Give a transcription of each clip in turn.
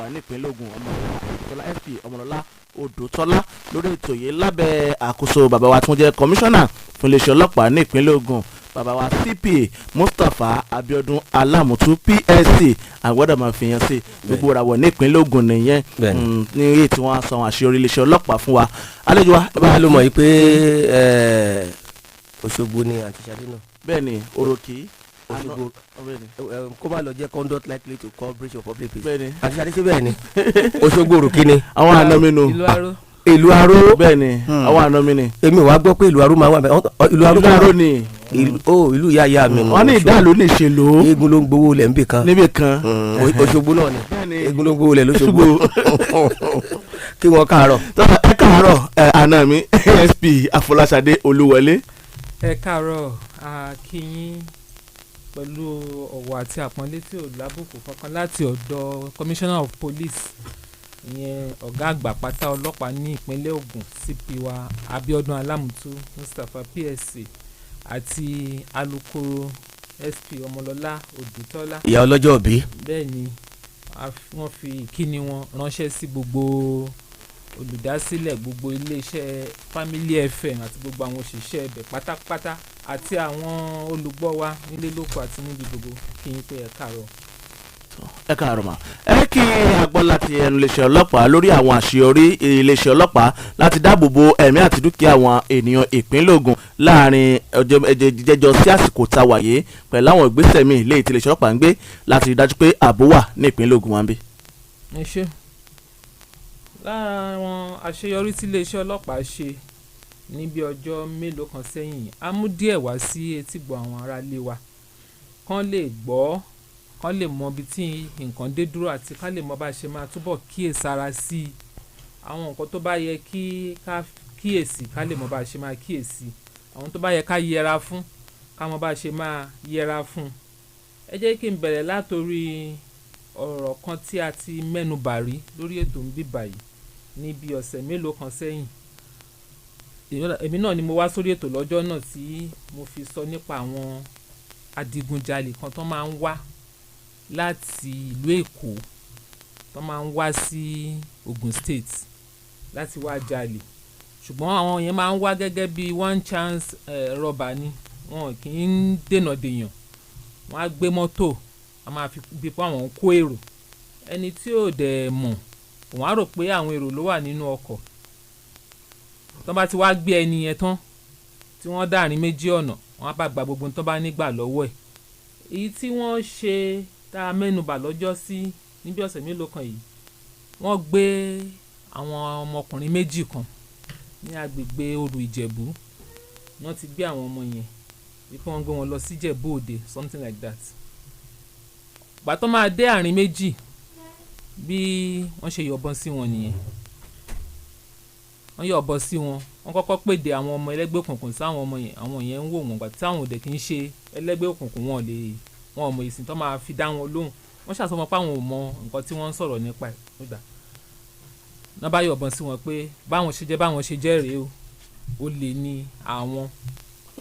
Ọlọ́pàá nípínlẹ̀ Ògùn, Ọmọlọ́lá, SP Ọmọlọ́lá Odòtọ́lá, lórí ètò yìí lábẹ́ àkóso bàbá wa tí wọ́n jẹ́ kọmíṣánná fún iléeṣẹ́ ọlọ́pàá nípínlẹ̀ Ògùn, bàbá wa CP Mustapha Abiodun Alamutu PSC. Àgbọ́dọ̀ máa fi yẹn sí gbogbo ìràwọ̀ nípínlẹ̀ Ògùn nìyẹn. Bẹ́ẹ̀ni. Ní èyí tí wọ́n á sọ àwọn àṣeyọrí iléeṣẹ́ ọlọ́pàá fún wa. Àlejò wa, ẹ bá Bá ló mọ̀ yìí pé Òṣogbo ni àǹtí Ṣadé náà. Bẹ́ẹ̀ ni, òròkì. Òṣogbo. Bẹ́ẹ̀ ni. Kó má lọ jẹ́ conduct likely to cause breach of public peace. Bẹ́ẹ̀ ni. Àǹtí Ṣadé, ṣé bẹ́ẹ̀ ni Òṣogbo òròkì ni? Àwọn àna mi nù. Ìlú Aró. Ìlú Aró. Bẹ́ẹ̀ ni, àwọn àna mi ni. Èmi wàá gbọ́ pé ìlú Aró máa wà bẹ́ẹ̀. Ìlú Aró. Ìlú Aró ni. Ìlú ó ìlú ìyá ìyá mi nù. Wọ́n ní ìdálò ní ìṣèlú. Eégún ló ń gbowó lẹ̀ ń bì kan. Níbì kan. Òṣogbo náà ni. Bẹ́ẹ̀ni. Eégún ló ń gbowó lẹ̀ lóṣogbo. Kí wọ́n káàárọ̀. Tọ́, ẹ káàárọ̀ ẹ, àna mi ASP Afọláṣadé Olúwọlé. Ẹ káàárọ̀, a kí yín pẹ̀lú ọ̀wọ̀ àti àpọ́nlé tí ò lábùkù kankan láti ọ̀dọ̀ Commissioner of Police, ìyẹn ọ̀gá àgbà pátá ọlọ́pàá ní ìpínlẹ̀ Ògùn, CP wa Abiodun Alamutu Mustapha PSC, àti alukoro SP Ọmọlọ́lá Odùtọ́lá. Ìyá ọlọ́jọ́ òbí. Bẹ́ẹ̀ ni, wọ́n fi ìkíni wọn ránṣẹ́ sí gbogbo olùdásílẹ̀ gbogbo iléeṣẹ́ Family FM àti gbogbo àwọn òṣìṣẹ́ ibẹ̀ pátápátá àti àwọn olùgbọ́ wa nílé lóko àti níbi gbogbo. Kí n pé ẹ káàárọ̀. Ẹ káàárọ̀ mà. Ẹ kí a gbọ́ láti ẹnu iléeṣẹ́ ọlọ́pàá lórí àwọn àṣeyọrí iléeṣẹ́ ọlọ́pàá láti dáàbò bo ẹ̀mí àti dúkìá àwọn ènìyàn ìpínlẹ̀ Ògùn láàrin ọjọ́ jẹjọ sí àsìkò tá a wà yìí, pẹ̀lú àwọn ìgbésẹ̀ míì léyìí tí iléeṣẹ́ ọlọ́pàá ń gbé láti rí dájú pé ààbò wà ní ìpínlẹ̀ Ògùn wa ń bí. Ẹ ṣé. Lára àwọn àṣeyọrí tí iléeṣẹ́ ọlọ́pàá ṣe ní bí ọjọ́ mélòó kan sẹ́yìn, a mú díẹ̀ wá sí etígbọ̀ àwọn aráalé wa kán lè gbọ́, kán lè mọ ibi tí nǹkan dé dúró, àti kán lè mọ bá a ṣe máa túbọ̀ kíyèsára sí i, àwọn nǹkan tó bá yẹ kí ká kíyèsí, ká lè mọ bá a ṣe máa kíyèsí, àwọn tó bá yẹ ká yẹra fún, ká mọ bá a ṣe máa yẹra fún. Ẹ jẹ́ kí n bẹ̀rẹ̀ látòrí ọ̀rọ̀ kan tí a ti mẹ́nu bà rí lórí ètò ń bí báyìí ní bí ọ̀sẹ̀ mélòó kan sẹ́yìn. Èmi náà ni mo wá sórí ètò lọ́jọ́ náà tí mo fi sọ nípa àwọn adigunjalè kan tó máa ń wá láti ìlú Èkó, tó máa ń wá sí Ogun State láti wá jalè. Ṣùgbọ́n àwọn yẹn máa ń wá gẹ́gẹ́ bí one chance rọ́bà ni. Wọn kì í dènà dèyàn. Wọ́n á gbé mọ́tò, a máa fi bí pé àwọn ń kó èrò. Ẹni tí ò dẹ̀ mọ̀, òun á rò pé àwọn èrò ló wà nínú ọkọ̀. Tó bá ti wá gbé ẹni yẹn tán, tí wọ́n dáàrin méjì ọ̀nà, wọ́n á bá gba gbogbo tó bá nígbà lọ́wọ́ ẹ̀. Èyí tí wọ́n ṣe tá a mẹ́nubà lọ́jọ́ sí níbi ọ̀sẹ̀ mélòó kan yìí, wọ́n gbé àwọn ọmọkùnrin méjì kan ní agbègbè Òru Ìjẹ̀bú. Wọ́n ti gbé àwọn ọmọ yẹn wípé wọ́n gbé wọn lọ sí Ìjẹ̀bú Òde, something like that. Gbà tó máa dé àárín méjì, bí wọ́n ṣe yọ̀bọ̀n sí wọn nìyẹn. Wọ́n yọ̀bọ̀n sí wọn. Wọ́n kọ́kọ́ pèdè àwọn ọmọ ẹlẹ́gbẹ́ òkùnkùn sáwọn ọmọ yẹn. Àwọn yẹn ń wò wọ́n. Gbà tí àwọn òde kì í ṣe ẹlẹ́gbẹ́ òkùnkùn, wọn lè wọn ò mọ ìsìn tó máa fi dá wọn lóhùn. Wọ́n ṣàtọ́ pé àwọn ò mọ nǹkan tí wọ́n ń sọ̀rọ̀ nípa ẹ̀. Nígbà náà bá yọ̀bọ̀n sí wọn pé báwọn ṣe jẹ́, báwọn ṣe jẹ́ rèé o, olè ní àwọn.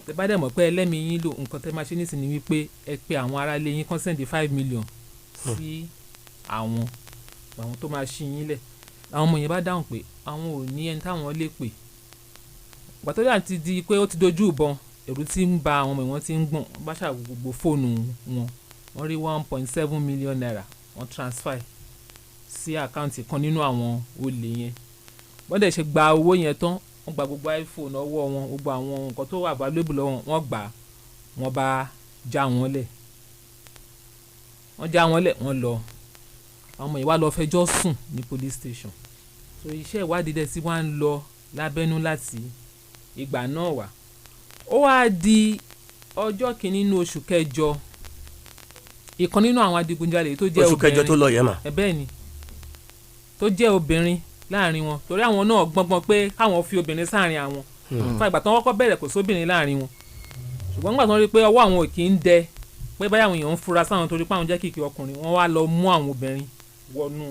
Tẹ bá dẹ̀ mọ̀ pé ẹlẹ́mìí yín lò, nǹkan tẹ máa ṣe nísìnyí wípé ẹ pé àwọn aráalé yín kán send 5 million sí àwọn tó máa ṣí yín lẹ̀. Àwọn ọmọ yẹn bá dáhùn pé àwọn ò ní ẹni táwọn lè pè. Gbàtọ́ yà ti di pé ó ti dojú ìbọn, ẹ̀rù ti ń ba àwọn ọmọ, wọn ti ń gbọ̀n. Wọ́n bá ṣàwò gbogbo fóònù wọn, wọ́n rí 1.7 million naira. Wọ́n transfer sí account kan nínú àwọn olè yẹn. Wọ́n dẹ̀ ṣe gba owó yẹn tán, wọ́n gba gbogbo iPhone ọwọ́ wọn, gbogbo àwọn nǹkan tó wà valuable lọ́wọ́ wọn, wọ́n gbà á. Wọ́n bá já wọn lẹ̀, wọ́n já wọn lẹ̀, wọ́n lọ. Àwọn ọmọ yìí wá lọ fẹjọ́ sùn ní police station. So iṣẹ́ ìwádìí dẹ̀ sí wá ń lọ lábẹ́nú láti ìgbà náà wá. Ó wá di ọjọ́ kìíní nínú oṣù kẹjọ, ìkan nínú àwọn adigunjalè tó jẹ́ Oṣù kẹjọ tó obìnrin lọ yẹn mà. Ẹ bẹ́ẹ̀ ni, tó jẹ́ obìnrin láàrin wọn, torí àwọn náà gbọ́ngbọ́n pé káwọn fi obìnrin sáàrin àwọn fún ìgbà tí wọ́n kọ́kọ́ bẹ̀rẹ̀, kò sóbìnrin láàrin wọn. Ṣùgbọ́n nígbà tí wọ́n rí pé ọwọ́ àwọn ò kì í dẹ, pé báyà àwọn èèyàn ń fura sáwọn torí pé àwọn jẹ́ kìkì ọkùnrin, wọ́n wá lọ mú àwọn obìnrin wọnú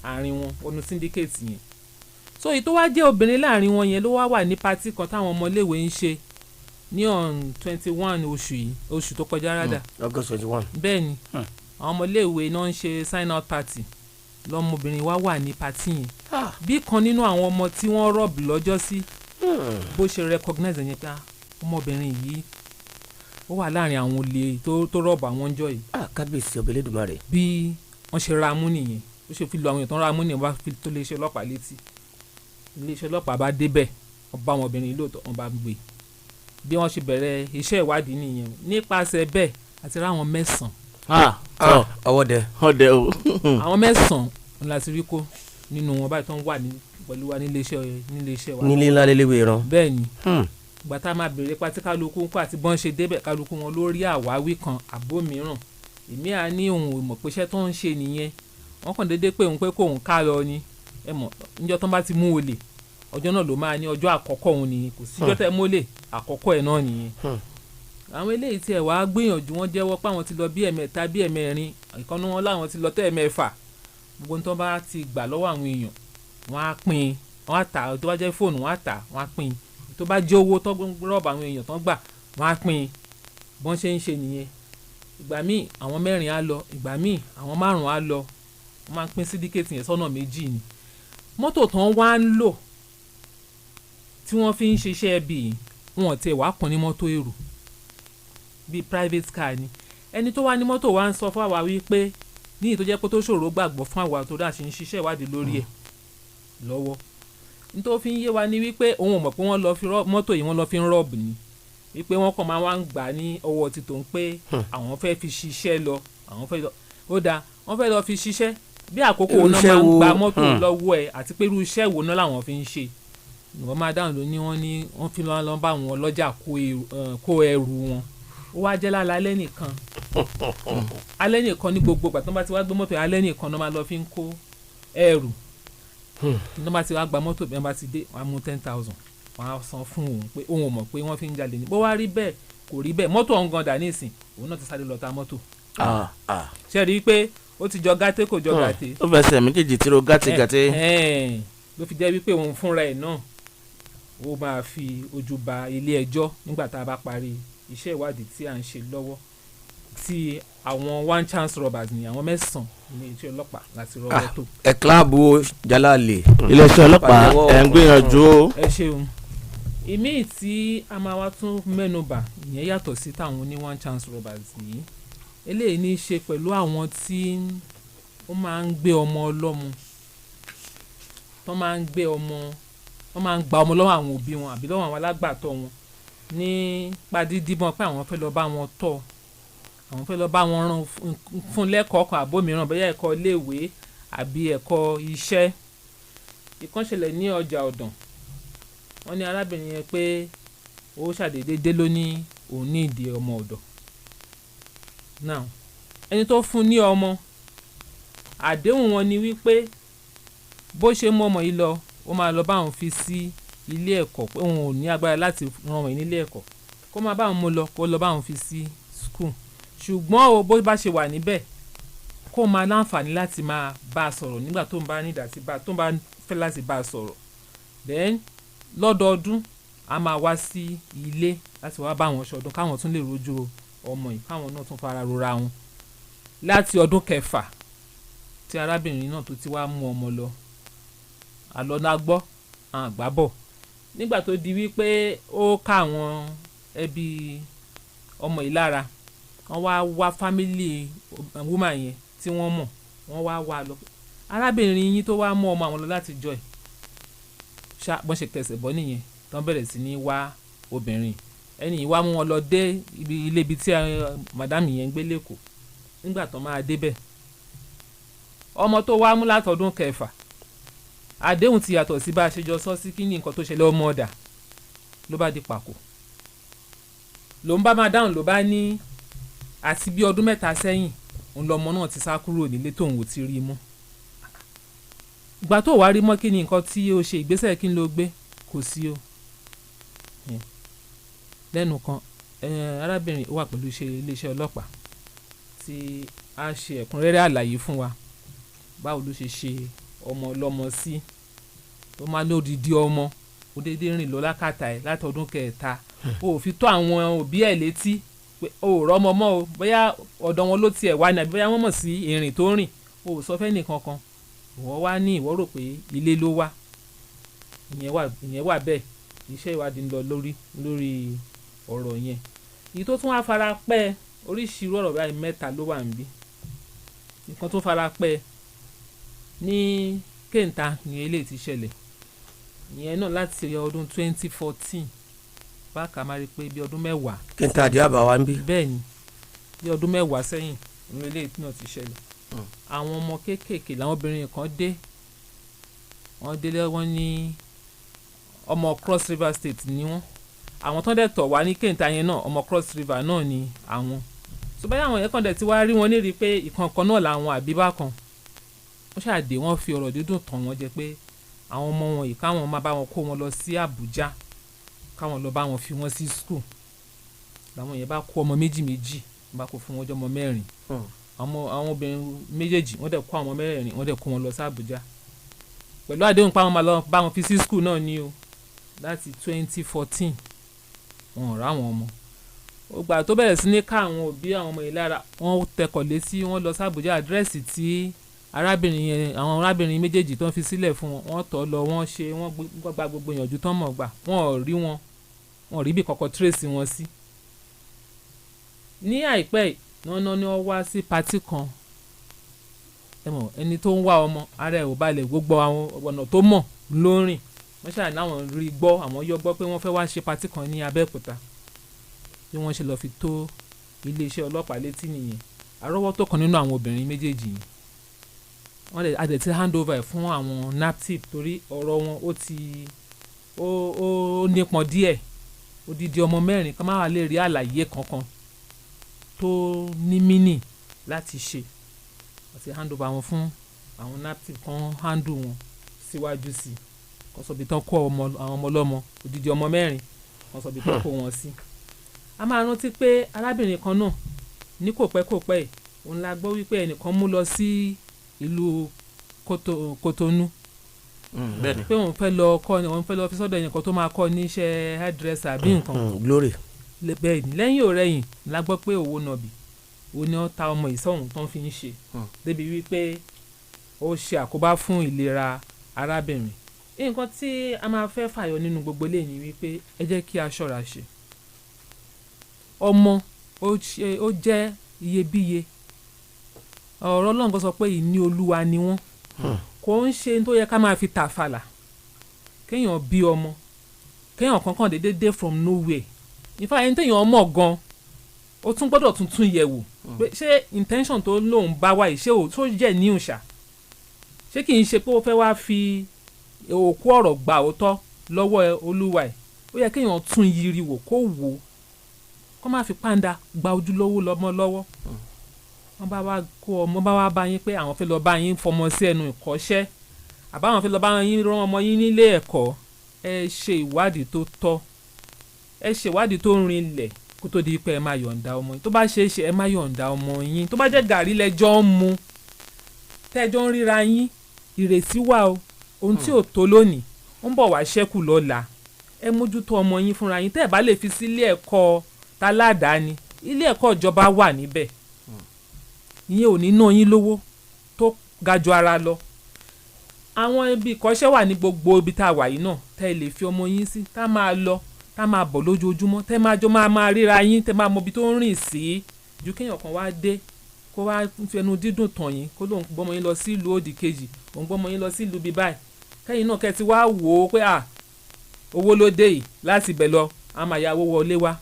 àárín wọn, wọnú syndicate yẹn. So èyí tó wá jẹ́ obìnrin láàrin wọn yẹn ló wá wà ní party kan táwọn ọmọléèwé ń ṣe ní on 21 oṣù yìí, oṣù tó kọjá rádà. August 21. Bẹ́ẹ̀ ni, àwọn ọmọléèwé náà ń ṣe sign out party. Lọmọbìnrin wa wà ní party yẹn, bí kan nínú àwọn ọmọ tí wọ́n rob lọ́jọ́ sí bó ṣe recognize ẹ̀yẹn pé, "Ah, ọmọbìnrin yìí, ó wà láàrin àwọn olè tó rob àwọn ọjọ́ yìí." Ah, kábíyèsí ọbẹ̀ Elédùmarè. Bí wọ́n ṣe ra mú nìyẹn. Ó ṣe fi lu àwọn èèyàn tó ń ra mú nìyẹn, wọ́n bá fi tó iléeṣẹ́ ọlọ́pàá létí. Iléeṣẹ́ ọlọ́pàá bá débẹ̀, wọ́n bá àwọn obìnrin yìí lóòótọ́, wọ́n bá gbé. Bí wọ́n ṣe bẹ̀rẹ̀ iṣẹ́ ìwádìí nìyẹn. Nípasẹ̀ bẹ́ẹ̀, àti ráwọn 9. Ah, tọ́. Ọwọ́ dẹ. Ọdẹ o. Àwọn 9 la ti rí kó nínú wọn báyìí tó ń wà ní pẹ̀lú wa níléeṣẹ́ wa. Nílé ńlá léléwé ran. Bẹ́ẹ̀ ni. Ìgbà tá a máa béèrè pa tí kálukú ń kó àti bọ́n ṣe débẹ̀, kálukú wọn ló rí àwáwí kan àbó mìíràn. Èmi à ní òun ò mọ̀ pé iṣẹ́ tó ń ṣe nìyẹn, wọ́n kàn déédéé pé òun pé kóun ká lọ ni. Ẹ mọ̀, níjọ́ tó ń bá ti mú olè, ọjọ́ náà ló máa ní ọjọ́ àkọ́kọ́ òun nìyẹn. Kò síjọ́ tẹ́ mólè àkọ́kọ́ ẹ̀ náà nìyẹn. Àwọn eléyìí tiẹ̀ wá gbìyànjú, wọ́n jẹ́wọ́ pé àwọn ti lọ bí ẹ̀mẹ́ta, bí ẹ̀mẹ́rin, ìkànnì wọn láwọn ti lọ tẹ́ ẹ̀mẹ́fà. Gbogbo tó bá ti gbà lọ́wọ́ àwọn èèyàn, wọ́n á pín, wọ́n á tà. Tó bá jẹ́ fóònù, wọ́n á tà, wọ́n á pín. Tó bá jẹ́ owó tó rob àwọn èèyàn tó ń gbà, wọ́n á pín. Bọ́n ṣe ń ṣe nìyẹn. Ìgbà míì, àwọn mẹ́rin á lọ, ìgbà míì, àwọn márùn-ún á lọ. Wọ́n máa ń pín syndicate yẹn sọ́nà méjì ni. Mọ́tò tán wá ń lò tí wọ́n fi ń ṣiṣẹ́ bí, wọn ò tiẹ̀ wá kàn ní mọ́tò èrò, bíi private car ni. Ẹni tó wá ní mọ́tò wá ń sọ fún àwa wípé ní ìtó jẹ́ pé tó ṣòro gbàgbọ́ fún àwa tó dà sí ń ṣiṣẹ́ ìwádìí lórí ẹ̀ lọ́wọ́, nítorí fi ń yé wa ní wípé òun ò mọ̀ pé wọ́n lọ fi mọ́tò yìí, wọ́n lọ fi ń rob ni, wípé wọ́n kàn máa wá ń gbà ní ọwọ́ ti tòun pé àwọn fẹ́ fi ṣiṣẹ́ lọ, àwọn fẹ́ lọ. Ó dáa, wọ́n fẹ́ lọ fi ṣiṣẹ́ bí àkókò Irú náà iṣẹ́ máa ń wo? gba mọ́tò lọ́wọ́ ẹ̀, àti pé irú iṣẹ́ wo náà làwọn fi ń ṣe. Ìwọ́n máa dáhùn ló ní wọ́n ní wọ́n fi lọ́n bá àwọn ọlọ́jà kó ẹrù wọn. Ó wá jẹ́ lálẹ́ alẹ́ nìkan, alẹ́ nìkan ní gbogbo ìgbà tó bá ti wá gbé mọ́tò yẹn, alẹ́ nìkan náà máa lọ fi ń kó ẹrù. Tó bá ti wá gba mọ́tò, bí wọ́n bá ti dé, wọ́n á mú 10,000, wọ́n á san fún òun pé òun ò mọ̀ pé wọ́n fi ń jalè ní. Bó wá rí bẹ́ẹ̀, kò rí bẹ́ẹ̀. Mọ́tò ọ̀hún gan dà nísìn, òun náà ti sáré lọ ta mọ́tò. Ṣe rí i pé ó ti jọ gàtẹ́, kò jọ gàtẹ́? Ó fẹsẹ̀ méjèèjì tìró gàtégàté. Ẹ̀hẹ́n, ló fi jẹ́ wípé òun fúnra ẹ̀ náà, ó máa fi ojú ba ilé ẹjọ́ nígbà tá a bá parí iṣẹ́ ìwádìí tí à ń ṣe lọ́wọ́. Tí àwọn one chance robbers ní àwọn 9 ní iṣẹ́ ọlọ́pàá láti rọ́wọ́ tó. Ẹ kíláàbù jalale. Iléeṣẹ́ ọlọ́pàá, Pàtẹ́wọ́. ẹ̀ ń gbìyànjú o. Ẹ ṣeun. Ìmíì tí a máa wá tún mẹ́nubà, ìyẹn yàtọ̀ sí táwọn ní one chance robbers yìí. Eléyìí ní í ṣe pẹ̀lú àwọn tí ó máa ń gbé ọmọ ọlọ́mọ, tó máa ń gbé ọmọ, wọ́n máa ń gba ọmọ lọ́wọ́ àwọn òbí wọn àbí lọ́wọ́ àwọn alágbàtọ́ wọn ní padídíbọn pé àwọn fẹ́ lọ bá wọn tọ́, àwọn fẹ́ lọ bá wọn rán fún lẹ́kọ̀ọ́ kan àbó mìíràn, bóyá ẹ̀kọ́ iléèwé àbí ẹ̀kọ́ iṣẹ́. Ìkan ṣẹlẹ̀ ní ọjà Ọ̀dàn. Wọ́n ní arábìnrin yẹn pé ó ṣàdédé dé, ló ní òun ní ìdí ọmọ ọ̀dọ̀. Now, ẹni tó fún ní ọmọ, àdéhùn wọn ni wípé bó ṣe mú ọmọ yìí lọ, ó máa lọ bá òun fi sí ilé ẹ̀kọ́, pé òun ò ní agbára láti ran ọmọ yìí nílé ẹ̀kọ́, kó máa bá òun mú lọ, kó lọ bá òun fi sí school, ṣùgbọ́n o bó bá ṣe wà níbẹ̀, kó máa láǹfààní láti máa bá a sọ̀rọ̀ nígbà tó ń bá nídàá sí bá tó ń bá fẹ́ láti bá a sọ̀rọ̀. Then lọ́dọọdún, a máa wá sí ilé láti wá bá wọn ṣọdún, káwọn tún lè rojú ọmọ yìí, káwọn náà tún fara rora wọn. Láti ọdún kẹfà tí arábìnrin náà tó ti wá mú ọmọ lọ, àlọ́ náà gbọ́ àwọn àgbà bọ̀. Nígbà tó di wípé ó ká àwọn ẹbí ọmọ yìí lára, wọ́n wá wá family woman yẹn tí wọ́n mọ̀, wọ́n wá wá lọ, arábìnrin yín tó wá mú ọmọ àwọn lọ láti jọ ẹ̀ ṣá. Bọ́n ṣe tẹ̀sẹ̀ bọ́ nìyẹn, tán bẹ̀rẹ̀ sí ní wá obìnrin ẹni yìí, wá mú wọn lọ dé ibi ilé ibi tí madam yẹn ń gbé lẹ́kọ̀ọ́. Nígbà tán máa débẹ̀, ọmọ tó wá mú látọdún kẹfà, àdéhùn ti yàtọ̀ sí bá a ṣe jọ sọ sí. Kí ni nǹkan tó ṣẹlẹ̀? Ọmọ ọ̀dà ló bá di pàkó ló ń bá máa dáhùn, ló bá ní àti bí ọdún 3 sẹ́yìn òun lọmọ náà ti sá kúrò nílé tóun ò ti rí mọ́. Ìgbà tó wàá rí mọ́, kí ni nǹkan tí o ṣe? Ìgbésẹ̀ kí n ló gbé? Kò sí o lẹ́nu kan. Arábìnrin ó wà pẹ̀lú iṣẹ́ iléeṣẹ́ ọlọ́pàá tí a ṣe ẹ̀kúnrẹ́rẹ́ àlàyé fún wa báwo ló ṣe ṣe ọmọ ọlọ́mọ sí, tó máa lódìdí ọmọ ó déédéé rìn lọ lákàtà ẹ̀ látọdún kẹta, o ò fi tó àwọn òbí ẹ̀ létí pé o ò rọ́mọ mọ́ o, bóyá ọ̀dọ̀ wọn ló tiẹ̀ wá ní àbí bóyá wọ́n mọ̀ sí ìrìn tó rìn, o ò sọ fẹ́ nìkankan. Ìwọ wá ní ìwọ rò pé ilé ló wà. Ìyẹn wà bẹ́ẹ̀. Iṣẹ́ ìwádìí ń lọ lórí ọ̀rọ̀ yẹn. Èyí tó tún wá fara pẹ́, oríṣiríṣi ọ̀rọ̀ báyìí mẹ́ta ló wà níbí. Nǹkan tó fara pẹ́ ní Kéńtà ní eléyìí ti ṣẹlẹ̀. Ìyẹn náà láti ọdún 2014 bákan, máa rí i pé bí ọdún 10. Kí n ta àdé àbá wa ń bí. Bẹ́ẹ̀ ni, bí ọdún 10 sẹ́yìn ní eléyìí náà ti ṣẹlẹ̀. Àwọn ọmọ kéékèèké làwọn obìnrin kan dé, wọ́n délé, wọ́n ní ọmọ Cross River State ni wọ́n. Àwọn tó ń dẹ̀ tọ̀ wá ní Kéńtà yẹn náà, ọmọ Cross River náà ni àwọn. So báyà àwọn yẹn kàn dẹ̀ ti wá rí wọn ní rí i pé ìkànkan náà làwọn àbí bákan. Wọ́n ṣàdé, wọ́n fi ọ̀rọ̀ dídùn tàn wọ́n jẹ pé àwọn ọmọ wọn yìí, káwọn máa bá wọn kó wọn lọ sí Àbújá, káwọn lọ bá wọn fi wọn sí school. Làwọn yẹn bá kó ọmọ méjì méjì, bá kó fún wọn jọ ọmọ mẹ́rin. Àwọn obìnrin méjèèjì, wọ́n dẹ̀ kó àwọn mẹ́rẹ̀ẹ̀rin, wọ́n dẹ̀ kó wọn lọ sí Àbújá pẹ̀lú àdéhùn pé àwọn máa lọ bá wọn fi sí school náà ní o. Láti 2014, wọn ò ráwọn ọmọ. Ògbà tó bẹ̀rẹ̀ sí ní ká àwọn òbí àwọn ọmọ yìí lára, wọ́n tẹkọ̀ létí, wọ́n lọ sí Àbújá. Àdírẹ́sì tí arábìnrin yẹn, àwọn arábìnrin méjèèjì tó ń fi sílẹ̀ fún wọn, wọ́n tọ̀ lọ, wọ́n ṣe, wọ́n gba gbogbo ìyànjú tán mọ̀ gbà. Wọ́n ò rí wọn, wọn ò rí bí kọ̀kọ́ trace wọn sí. Ní àìpẹ́ yìí wọ́n náà ni wọ́n wá sí party kan. Ẹ mọ̀, ẹni tó ń wá ọmọ, ara ẹ̀ ò balẹ̀, gbogbo àwọn ọ̀nà tó mọ̀ ló ń rìn. Wọ́n ṣáà láwọn rí gbọ́, àwọn yọ gbọ́ pé wọ́n fẹ́ wá ṣe party kan ní Abẹ́òkúta. Bí wọ́n ṣe lọ́ọ́ fi tó iléeṣẹ́ ọlọ́pàá létí nìyẹn. Àrọ́wọ́tó kan nínú àwọn obìnrin méjèèjì yìí, wọ́n lè adẹ̀ ti hand over ẹ̀ fún àwọn NAPTIP torí ọ̀rọ̀ wọn ó ti ó nípọn díẹ̀. Odidi ọmọ mẹ́rin kan máa wà lè rí àlàyé kankan tó ní mínì láti ṣe. Wọ́n ti hand over wọn fún àwọn NAPTIP kan handle wọn síwájú sí i, kó sọ bí tán kó ọmọ àwọn ọmọ ọlọ́mọ, odidi ọmọ mẹ́rin, kó sọ bí tán kó wọn sí. A máa rántí pé arábìnrin kan náà ní kò pẹ́ kò pẹ́ yìí, òun la gbọ́ wípé ẹnìkan mú lọ sí ìlú Kotonu Bẹ́ẹ̀ni. pé òun fẹ́ lọ kọ́ ni, òun fẹ́ lọ fi sọ́dọ̀ ẹnìkan tó máa kọ́ ní iṣẹ́ hairdresser àbí nǹkan. Glory. Bẹ́ẹ̀ ni, lẹ́yìn òrẹ́yìn la gbọ́ pé òwò nàbì, òun ni wọ́n ta ọmọ ìsọ̀hún tó ń fi ń ṣe débi wípé ó ṣe àkóbá fún ìlera arábìnrin. Nǹkan tí a máa fẹ́ fàyọ nínú gbogbo eléyìí ni wípé ẹ jẹ́ kí a ṣọ́ra ṣe. Ọmọ ó jẹ́ iyebíye. Ọ̀rọ̀ Ọlọ́run kan sọ pé ìní Olúwa ni wọ́n. Kò ń ṣe tó yẹ ká máa fi tàfàlà. Kéèyàn bí ọmọ, kéèyàn kankan dédé dé from nowhere, in fact, ẹni téèyàn mọ̀ gan, ó tún gbọ́dọ̀ tuntun yẹ̀ wò pé ṣé intention tó lóun bá wá yìí, ṣé ò tó jẹ́ ní ìṣà, ṣé kì í ṣe pé ó fẹ́ wá fi òkú ọ̀rọ̀ gbà òótọ́ lọ́wọ́ olúwa ẹ̀. Ó yẹ kéèyàn tún yiri wò, kó wò ó, kó má fi pàǹdà gba ojúlówó lọ́mọ lọ́wọ́. Wọ́n bá wá kó ọmọ bá wá bá yín pé àwọn fẹ́ lọ bá yín fọmọ sí ẹnu ìkọ́ṣẹ́, àbáwọn fẹ́ lọ bá yín rán ọmọ yín nílé ẹ̀kọ́, ẹ ṣe ìwádìí tó tọ́, ẹ ṣe ìwádìí tó rinlẹ̀ kó tó di pé ẹ máa yọ̀ǹda ọmọ yín. Tó bá ṣe é ṣe, ẹ má yọ̀ǹda ọmọ yín. Tó bá jẹ́ gàrí lẹ́jọ́ ń mu, tẹ́jọ́ ń ríra yín, ìrètí wà o. Ohun tí ò tó lónìí, ó ń bọ̀ wá ṣẹ́kù lọ́la. Ẹ mójútó ọmọ yín fúnra yín. Tẹ́ ẹ bá lè fi sí ilé ẹ̀kọ́ taládàáni, ilé ẹ̀kọ́ ìjọba wà níbẹ̀. Ìyẹn ò ní ná yín lówó tó ga ju ara lọ. Àwọn ibi ìkọ́ṣẹ́ wà ní gbogbo ibi tá a wà yìí náà tẹ́ ẹ lè fi ọmọ yín sí, tá máa lọ, tá máa bọ̀ lójoojúmọ́, tẹ́ máa jọ máa máa ríra yín, tẹ́ máa mọ ibi tó ń rìn sí, ju kéèyàn kan wá dé, kó wá fi ẹnu dídùn tàn yín, kó lóun gbọ́mọ yín lọ sí ìlú òdì kejì, òun gbọ́mọ yín lọ sí ìlú bíi báyìí, kẹ́yìn náà kẹ́ ti wá wò ó pé à owó ló dé yìí, láti ibẹ̀ lọ a máa ya owó wọlé wá.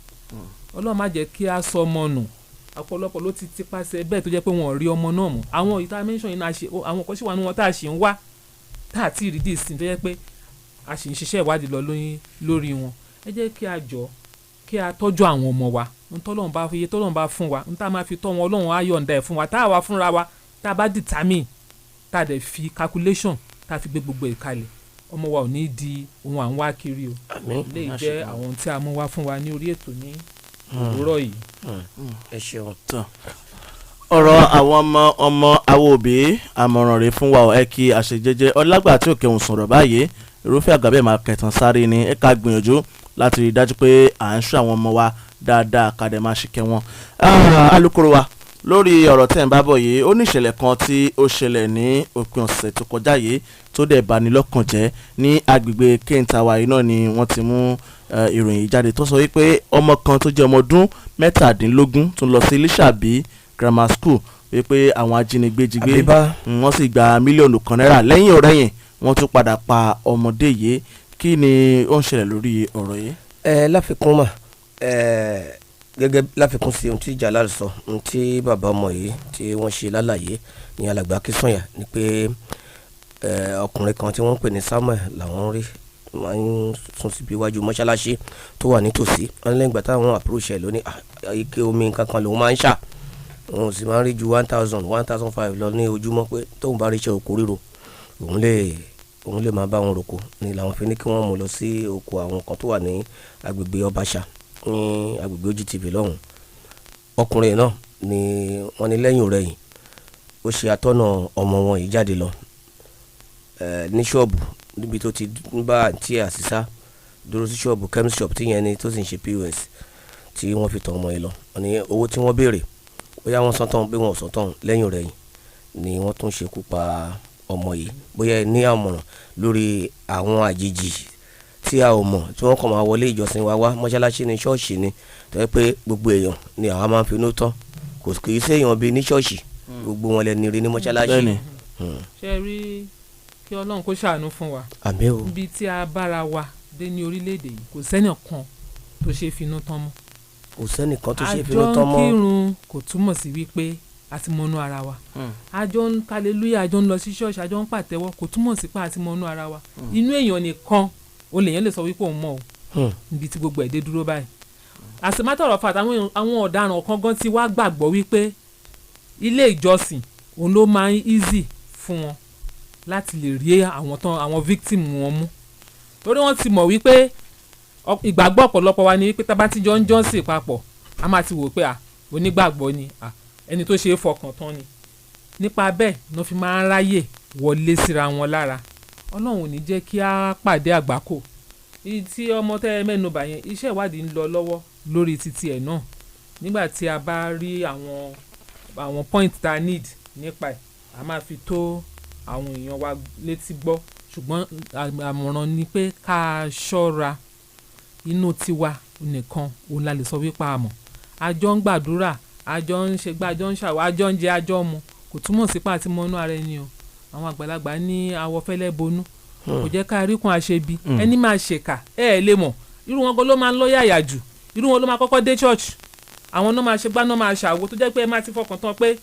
Ọlọ́run má jẹ́ kí a sọ ọmọ nù. Ọ̀pọ̀lọpọ̀ ló ti tipasẹ̀ bẹ́ẹ̀ tó jẹ́ pé wọn ò rí ọmọ náà mọ́. Àwọn ìta mention yìí náà ṣe, àwọn kan sì wà nínú wọn tá a ṣì ń wá, tá a ti rí dì sí, tó jẹ́ pé a sì ń ṣiṣẹ́ ìwádìí lọ lórí wọn. Ẹ jẹ́ kí a jọ kí a tọ́jú àwọn ọmọ wa. N tọ́lọ́run bá fi iye tọ́lọ́run bá fún wa, n tá a máa fi tọ́ wọn, Ọlọ́run á yọ̀ǹda ẹ̀ fún wa. Tá a wá fúnra wa, tá a bá determine, tá a dẹ̀ fi calculation, tá a fi gbé gbogbo ẹ̀ kalẹ̀, ọmọ wa ò ní di ohun à ń wá kiri o. Àmín. Lè jẹ́ àwọn ohun tí a mú wá fún wa ní orí ètò ní òwúrọ̀ yìí. Ẹ ṣeun. Ọ̀rọ̀ àwọn ọmọ ọmọ àwọn òbí, àmọ̀ràn rẹ̀ fún wa ọ̀, ẹ kí àṣejẹjẹ ọlágbà tí òkè òun sọ̀rọ̀ báyìí. Irúfẹ́ àgbà bẹ́ẹ̀ máa kẹtàn sáré ni. Ẹ ká gbìyànjú láti rí i dájú pé à ń ṣọ́ àwọn ọmọ wa dáadáa, ká dẹ̀ máa ṣìkẹ́ wọn. Alukoro wa Lórí ọ̀rọ̀ tẹ̀ ń bá bọ̀ yìí, ó ní ìṣẹ̀lẹ̀ kan tí ó ṣẹlẹ̀ ní òpin ọ̀sẹ̀ tó kọjá yìí tó dẹ̀ bani lọ́kàn jẹ́. Ní agbègbè Kéńtàwá yìí náà ni wọ́n ti mú ìròyìn yìí jáde, tó sọ wípé ọmọ kan tó jẹ́ ọmọ ọdún 17 tó ń lọ sí Lísàbí Grammar School, wípé àwọn ajínigbé jí gbé. Àbíbá. Wọ́n sì gba 1 mílíọ̀nù náírà. Lẹ́yìn ọ̀rẹ́yìn, wọ́n tún padà pa ọmọdé yìí. Kí ni ó ń ṣẹlẹ̀ lórí ọ̀rọ̀ yìí? Ẹ láfikún mà, ẹ gẹ́gẹ́ láfikún sí ohun tí Jalal sọ, ohun tí bàbá ọmọ yìí tí wọ́n ṣe lálàyé ní alàgbà Akínsànyà ni pé ọkùnrin kan tí wọ́n ń pè ní Samuel làwọn rí máa ń sùn síbi iwájú mọ́ṣáláṣí tó wà nítòsí. Wọ́n ní lẹ́yìn ìgbà táwọn approach ẹ̀ lóní ike omi kankan lòun máa ń ṣà, òun sì máa ń rí ju 1,000, 1,500 lọ ní ojúmọ́, pé tóun bá rí iṣẹ́ oko ríro, òun lè máa bá wọn roko. Ní làwọn fi ní kí wọ́n mú lọ sí oko àwọn kan tó wà ní agbègbè Ọbaṣà, ní agbègbè OGTV lọ́hùn. Ọkùnrin náà ni wọ́n ní lẹ́yìn ọ̀rẹ́yìn ó ṣe atọ́nà ọmọ wọn yìí jáde lọ ní ṣọ́ọ̀bù níbi tó ti ń bá àǹtí àṣìṣá dúró sí ṣọ́ọ̀bù chemist shop tí yẹn ni tó sì ń ṣe POS, tí wọ́n fi tàn ọmọ yìí lọ. Wọ́n ní owó tí wọ́n béèrè, bóyá wọ́n san tán, bí wọ́n ò san tán, lẹ́yìn ọ̀rẹ́yìn ni wọ́n tún ṣekú pa ọmọ yìí. Bóyá ẹ ní àmọ̀ràn lórí àwọn àjèjì tí a ò mọ̀, tí wọ́n kàn máa wọlé ìjọsìn wa wá, mọ́ṣáláṣí ni, ṣọ́ọ̀ṣì ni, tó yẹ pé gbogbo èèyàn ni àwa máa ń finú tán, kò kì í séèyàn bíi ní ṣọ́ọ̀ṣì, gbogbo wọn lẹni rí ní mọ́ṣáláṣí. Bẹ́ẹ̀ni. Ṣe rí, kí Ọlọ́run kó ṣàánú fún wa. Àmín o. Níbi tí a bára wa dé ní orílẹ̀-èdè yìí, kò sẹ́nì kan tó ṣe é finú tán mọ́. Kò sẹ́nìkan tó ṣe é Àjọ finú ń tán mọ́. kírun kò túmọ̀ sí wípé a ti mọnú ara wa. Àjọ ń hallelujah, àjọ ń lọ sí ṣọ́ọ̀ṣì, àjọ ń pàtẹ́wọ́, kò túmọ̀ sí pé a ti mọnú ara wa. Inú èèyàn nìkan o lèèyàn lè sọ wípé òun mọ̀ o. Níbi tí gbogbo ẹ̀ dé dúró báyìí, as a matter of fact, àwọn ọ̀daràn kan gan ti wá gbàgbọ́ wípé ilé ìjọsìn òun ló máa ń easy fún wọn láti lè rí àwọn tán, àwọn victim wọn mú, torí wọ́n ti mọ̀ wípé ìgbàgbọ́ ọ̀pọ̀lọpọ̀ wa ni wípé tá bá ti jọ ń jọ́sìn papọ̀, a máa ti wò pé à onígbàgbọ́ ni, à ẹni tó ṣe é fọkàn tán ni. Nípa bẹ́ẹ̀ ni wọ́n fi máa ń ráyè wọlé síra wọn lára. Ọlọ́run ò ní jẹ́ kí á pàdé àgbákò. Èyí tí ọmọ tẹ́ ẹ mẹ́nu bà yẹn, iṣẹ́ ìwádìí ń lọ lọ́wọ́ lórí títí ẹ̀ náà. Nígbà tí a bá rí àwọn point tá a need nípa ẹ̀, a máa fi tó àwọn èèyàn wa létí gbọ́. Ṣùgbọ́n àmọ̀ràn ni pé ká ṣọ́ra. Inú tiwa nìkan òun la lè sọ wípé a mọ̀. Àjọ ń gbàdúrà, àjọ ń ṣe gbá, àjọ ń ṣàwọ̀, àjọ ń jẹ, àjọ ń mu, kò túmọ̀ sí pé àti mọ́nú ara ẹni o. Àwọn àgbàlagbà ní awọ fẹ́lẹ́ bonú, kò jẹ́ ká rí kún àṣebi. Ẹni máa ṣèkà, ẹ ẹ̀ lè mọ̀. Irú wọn gan ló máa ń lọ́yàyà jù, irú wọn ló máa kọ́kọ́ dé church, àwọn náà máa ṣe gbá, náà máa ṣàwo, tó jẹ́ pé ẹ máa ti fọkàn tán pé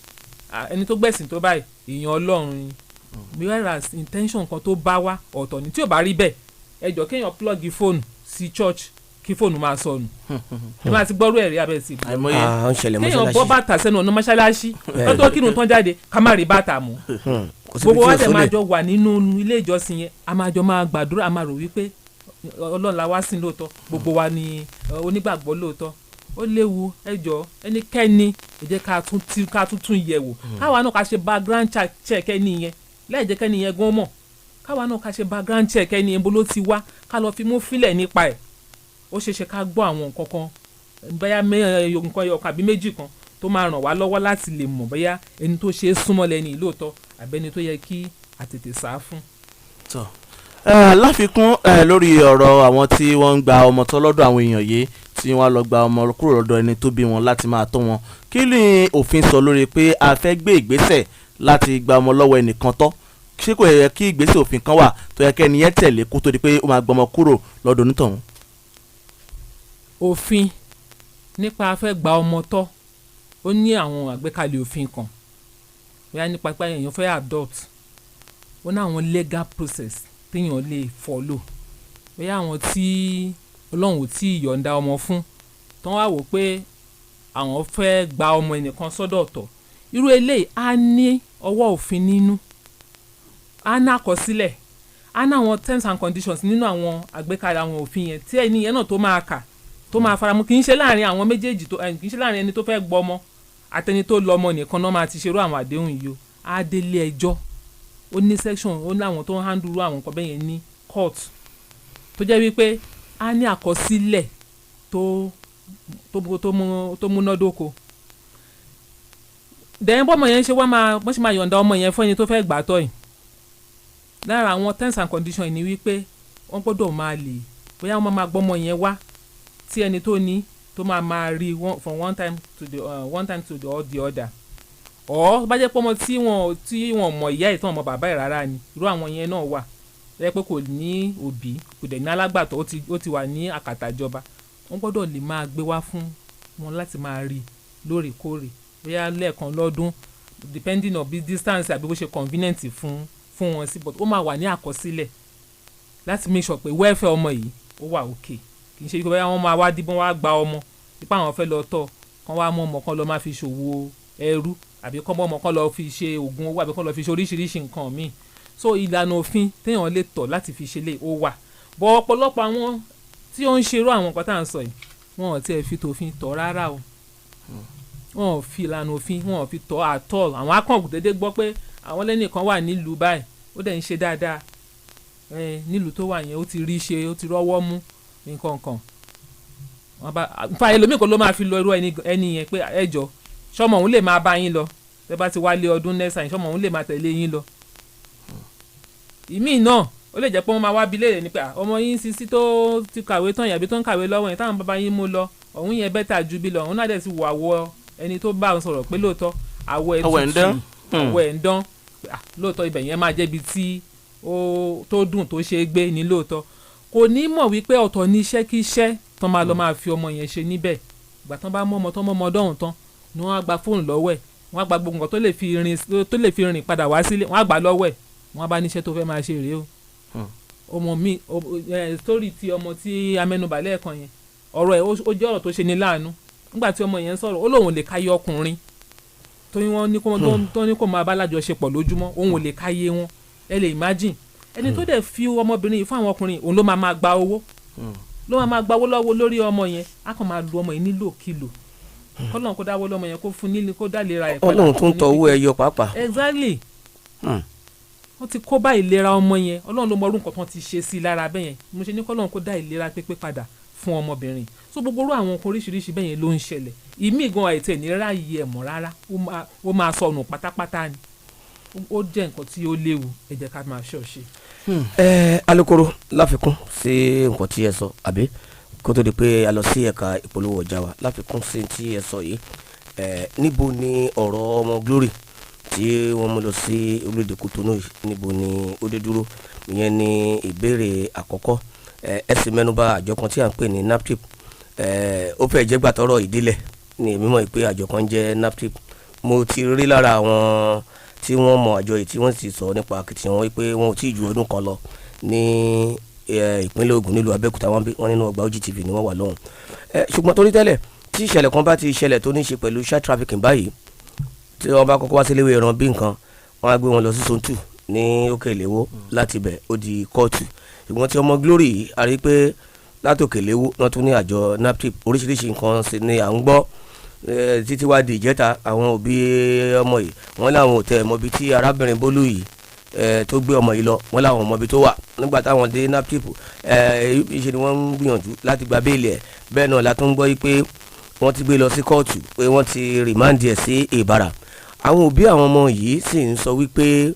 ẹni tó gbẹ̀sìn tó báyìí, èèyàn Ọlọ́run ni, whereas intention kan tó bá wá ọ̀tọ̀ ni. Tí ò bá rí bẹ́ẹ̀, ẹ jọ, kéèyàn plug fóònù sí church, kí fóònù máa sọnù, ẹ máa ti gbọ́rú ẹ̀rí abẹ́ sí. Àìmọye. Ah, ó ń ṣẹlẹ̀ Kéèyàn bọ́ mọ́ṣáláṣí. bàtà sẹ́nu ọ̀nà mọ́ṣáláṣí, kó tó kírun tán jáde, ká má rí bàtà mú. Kò síbi Gbogbo tí wa ò dẹ̀ máa sólè. jọ wà nínú ilé ìjọsìn yẹn, a máa jọ máa gbàdúrà, a máa rò wípé Ọlọ́run la wá sìn lóòótọ́, gbogbo wa ni onígbàgbọ́ lóòótọ́. Ó léwu. Ẹ jọ̀ọ́, ẹnikẹ́ni, ẹ jẹ́ ká tún tún yẹ̀ wò, káwa náà ká ṣe background check ẹni yẹn, láì jẹ́ kẹ́ni yẹn gan mọ̀. Káwa náà ká ṣe background check ẹni yẹn, bó ló ti wá, ká lọ fi mú fílẹ̀ nípa ẹ̀. Ó ṣeé ṣe ká gbọ́ àwọn nǹkan kan, bóyá nǹkan ẹyọ kan àbí méjì kan tó máa ràn wá lọ́wọ́ láti lè mọ̀ bóyá ẹni tó ṣe é súnmọ́ lẹ́ni lóòótọ́, àbẹ́ni tó yẹ kí a tètè sá fún. Tọ́ ẹ, láfikún ẹ lórí ọ̀rọ̀ àwọn tí wọ́n ń gba ọmọ tọ́ lọ́dọ̀ àwọn èèyàn yìí, tí wọ́n lọ gba ọmọ kúrò lọ́dọ̀ ẹni tó bí wọn láti máa tọ́ wọn, kí ni òfin sọ lórí pé a fẹ́ gbé ìgbésẹ̀ láti gba ọmọ lọ́wọ́ ẹnìkan tọ́? Ṣé kò yẹ kí ìgbésẹ̀ òfin kan wà tó yẹ kí ẹni yẹn tẹ̀lé kó tó di pé ó máa gbọmọ kúrò lọ́dọ̀ onítọ̀hún? Òfin nípa a fẹ́ gba ọmọ tọ́, ó ní àwọn àgbékalẹ̀ òfin kan, bóyá nípa pé èèyàn fẹ́ adopt, ó ní àwọn legal process téèyàn lè follow. Bóyá àwọn tí Ọlọ́run ò tí ì yọ̀ǹda ọmọ fún, tán wá wò pé àwọn fẹ́ gba ọmọ ẹnìkan sọ́dọ̀ ọ̀tọ̀, irú eléyìí á ní ọwọ́ òfin nínú, á ní àkọsílẹ̀, á ní àwọn terms and conditions nínú àwọn àgbékalẹ̀ àwọn òfin yẹn tí ẹni yẹn náà tó máa kà, tó máa faramọ́. Kì í ṣe láàrin àwọn méjèèjì tó kì í ṣe láàrin ẹni tó fẹ́ gbọ́mọ àtẹni tó lọ́mọ nìkan náà máa ti ṣerú àwọn àdéhùn yìí o. Á délé ẹjọ́, ó ní section, ó ní àwọn tó ń handle àwọn nǹkan bẹ́ẹ̀ yẹn ní court, tó jẹ́ wípé á ní àkọsílẹ̀ tó tó tó mú tó múnádóko. Then bọ́mọ yẹn ṣe wá máa, wọ́n ṣe máa yọ̀ǹda ọmọ yẹn fún ẹni tó fẹ́ gbà tọ́ yìí, lára àwọn terms and conditions ni wípé wọ́n gbọ́dọ̀ máa lè, bóyá wọ́n máa gbọ́mọ yẹn wá tí ẹni tó ní tó máa máa rí from one time to the, or the other, or bá jẹ́ pé ọmọ tí wọ́n mọ̀ ìyá ẹ̀, tí wọ́n mọ̀ bàbá ẹ̀ rárá ni. Irú àwọn yẹn náà wà jẹ́ pé kò ní òbí, kò dẹ̀ ní alágbàtọ́, ó ti wà ní àkàtà ìjọba. Wọ́n gbọ́dọ̀ lè máa gbé wá fún wọn láti máa rí lóòrèkóòrè, bóyá lẹ́ẹ̀kan lọ́dún, depending on bí distance àbí bó ṣe convenient fún wọn sí, but ó máa wà ní àkọsílẹ̀ láti make sure pé welfare ọmọ yìí ó wà okay. Kì í ṣe pé bóyá wọ́n máa wá díbọ́n wá gba ọmọ nípa àwọn fẹ́ lọ tọ́, kán wá mú ọmọ kan lọ máa fi ṣòwò ẹrú, àbí kán mọ́ ọmọ kan lọ fi ṣe oògùn owó, àbí kán lọ fi ṣe oríṣiríṣi nǹkan míì. So ìlànà òfin téèyàn lè tọ̀ láti fi ṣe lè ó wà bọ́. Ọ̀pọ̀lọpọ̀ àwọn tí ó ń ṣerú àwọn nǹkan tá à ń sọ yìí, wọn ò tiẹ̀ fi tòfin tọ̀ rárá o. Wọn ò fi ìlànà òfin, wọn ò fi tọ̀ at all. Àwọn akọ̀ǹkù dédé gbọ́ pé àwọn lẹ́nìkan wà nílùú báyìí, ó dẹ̀ ń ṣe dáadáa nílùú tó wà yẹn, ó ti rí ṣe, ó ti rọ́wọ́ mú nǹkan kan. Wọn bá nfa ẹlòmíì kan ló máa fi lọ irú ẹni yẹn pé, ẹ jọ, sọmọ òun lè máa bá yín lọ tẹ bá ti wálé ọdún next time? Sọmọ òun lè máa tẹ̀lé yín lọ? Ìmíì náà, ó lè jẹ́ pé wọ́n máa wá bi léèrè ni pé, "Ah, ọmọ yín sisi tó ti kàwé tán yẹn àbí tó ń kàwé lọ́wọ́ yẹn, táwọn bàbá yín mú lọ ọ̀hún yẹn better ju bí lọ." Òun náà dẹ̀ ti wọ àwọ̀ ẹni tó bá òun sọ̀rọ̀ pé lóòótọ́ àwọ̀ ẹ̀ Àwọ̀ ẹ̀ ń tutù, dán. àwọ̀ ẹ̀ ń dán. Ah, lóòótọ́ ibẹ̀ yẹn máa jẹ́ ibi tí ó tó dùn, tó ṣe é gbé ní lóòótọ́. Kò ní mọ̀ wípé ọ̀tọ̀ ní iṣẹ́ kí iṣẹ́ tán máa lọ máa fi ọmọ yẹn ṣe níbẹ̀. Ìgbà tán bá mú ọmọ tán, mọ́ ọmọ ọdọ́hùn tán ni wọ́n á gba fóònù lọ́wọ́ ẹ̀, wọ́n á gba gbogbo nǹkan tó lè fi rìn padà wá sílé, wọ́n á gbà lọ́wọ́ ẹ̀. Wọ́n á bá níṣẹ́ tó fẹ́ máa ṣe rèé o. Ọmọ mi ẹ, story ti ọmọ tí amẹnubà lẹ́ẹ̀kan yẹn, ọ̀rọ̀ ẹ̀ ó jẹ́ ọ̀rọ̀ tó ṣe ní láàánú. Nígbà tí ọmọ yẹn ń sọ̀rọ̀, ó lóun lè káyé ọkùnrin tó ní wọ́n ní kó tó ní kó máa bá lájọṣepọ̀ lójúmọ́, òun ò lè káyé wọn. Ẹ lè imagine, ẹni tó dẹ̀ fi ọmọbìnrin yìí fún àwọn ọkùnrin, òun ló máa máa gba owó, ló máa máa gba owó lọ́wọ́ lórí ọmọ yẹn. Á kàn máa lu ọmọ yìí nílòkulò. Kọ́lọ́n kó dáwọ́ lọ́mọ yẹn, kó fún nílé, kó dá lera ẹ̀ padà. Ọlọ́run tó ń tọ owó ẹyọ pàápàá. Exactly. Wọ́n ti kó bá ìlera ọmọ yẹn. Ọlọ́run ló mọ orú nǹkan tán ti ṣe sí i lára bẹ́ẹ̀ yẹn. Mo ṣe ní kọ́lọ́run kó dá ìlera pípé padà fún ọmọbìnrin. So gbogbo orú àwọn nǹkan oríṣiríṣi bẹ́ẹ̀ yẹn ló ń ṣẹlẹ̀. Ìmíì gan àìtẹ̀ ní ráàyè ẹ̀ mọ́ rárá, ó máa sọnù pátápátá ni. Ó jẹ́ nǹkan tí ó léwu. Ẹ jẹ́ ká máa ṣọ́ọ̀ṣe. Ẹ alukoro, láfikún sí nǹkan tí ẹ sọ, àbí kó tó di pé a lọ sí ẹ̀ka ìpolówó ọjà wa, láfikún sí tí ẹ sọ yìí, ẹ níbo ni ọ̀rọ̀ ọmọ Glory tí wọ́n mú lọ sí orílẹ̀-èdè Kòtónú yìí, níbo ni ó dé dúró? Ìyẹn ni ìbéèrè àkọ́kọ́. Ẹ ẹ sì mẹ́nubà àjọ kan tí à ń pè ní NAPTIP. Ẹ ó fẹ́ jẹ́ gbàtọ́rọ̀ ìdílẹ̀ ni èmi mọ̀ pé àjọ kan jẹ́ NAPTIP. Mo ti rí lára àwọn tí wọ́n mọ àjọ yìí tí wọ́n sì sọ nípa akitiyan wọn pé wọn ò tí ì ju ọdún kan lọ ní ìpínlẹ̀ Ògùn, nílùú Abẹ́òkúta. Wọn bí wọ́n nínú ọgbà OGTV ni wọ́n wà lọ́hùn. Ṣùgbọ́n torí tẹ́lẹ̀ tí ìṣẹ̀lẹ̀ kan bá ti ṣẹlẹ̀ tó ní í ṣe pẹ̀lú child trafficking báyìí, tí wọ́n bá kọ́kọ́ wá sí iléèwé ẹran bí nǹkan, wọ́n á gbé wọn lọ sí Zone 2 ní Òkè Ìléwó, láti ibẹ̀ ó di kóòtù. Ṣùgbọ́n tí ọmọ Glory yìí, a rí i pé látòkè léwó wọ́n tún ní àjọ NAPTIP, oríṣiríṣi nǹkan sì ni à ń gbọ́. Títí wá di ìjẹta, àwọn òbí ọmọ yìí, wọ́n láwọn ò tẹ̀ mọ́bi tí arábìnrin Bólú yìí tó gbé ọmọ yìí lọ. Wọ́n láwọn mọ́bi tó wà. Nígbà táwọn dé NAPTIP, ṣe ni wọ́n ń gbìyànjú láti gba béèlì ẹ̀. Bẹ́ẹ̀ náà la tún ń gbọ́ yìí pé wọ́n ti gbé lọ sí kóòtù, pé wọ́n ti remand ẹ̀ sí Ìbàrà. Àwọn òbí àwọn ọmọ yìí sì ń sọ wípé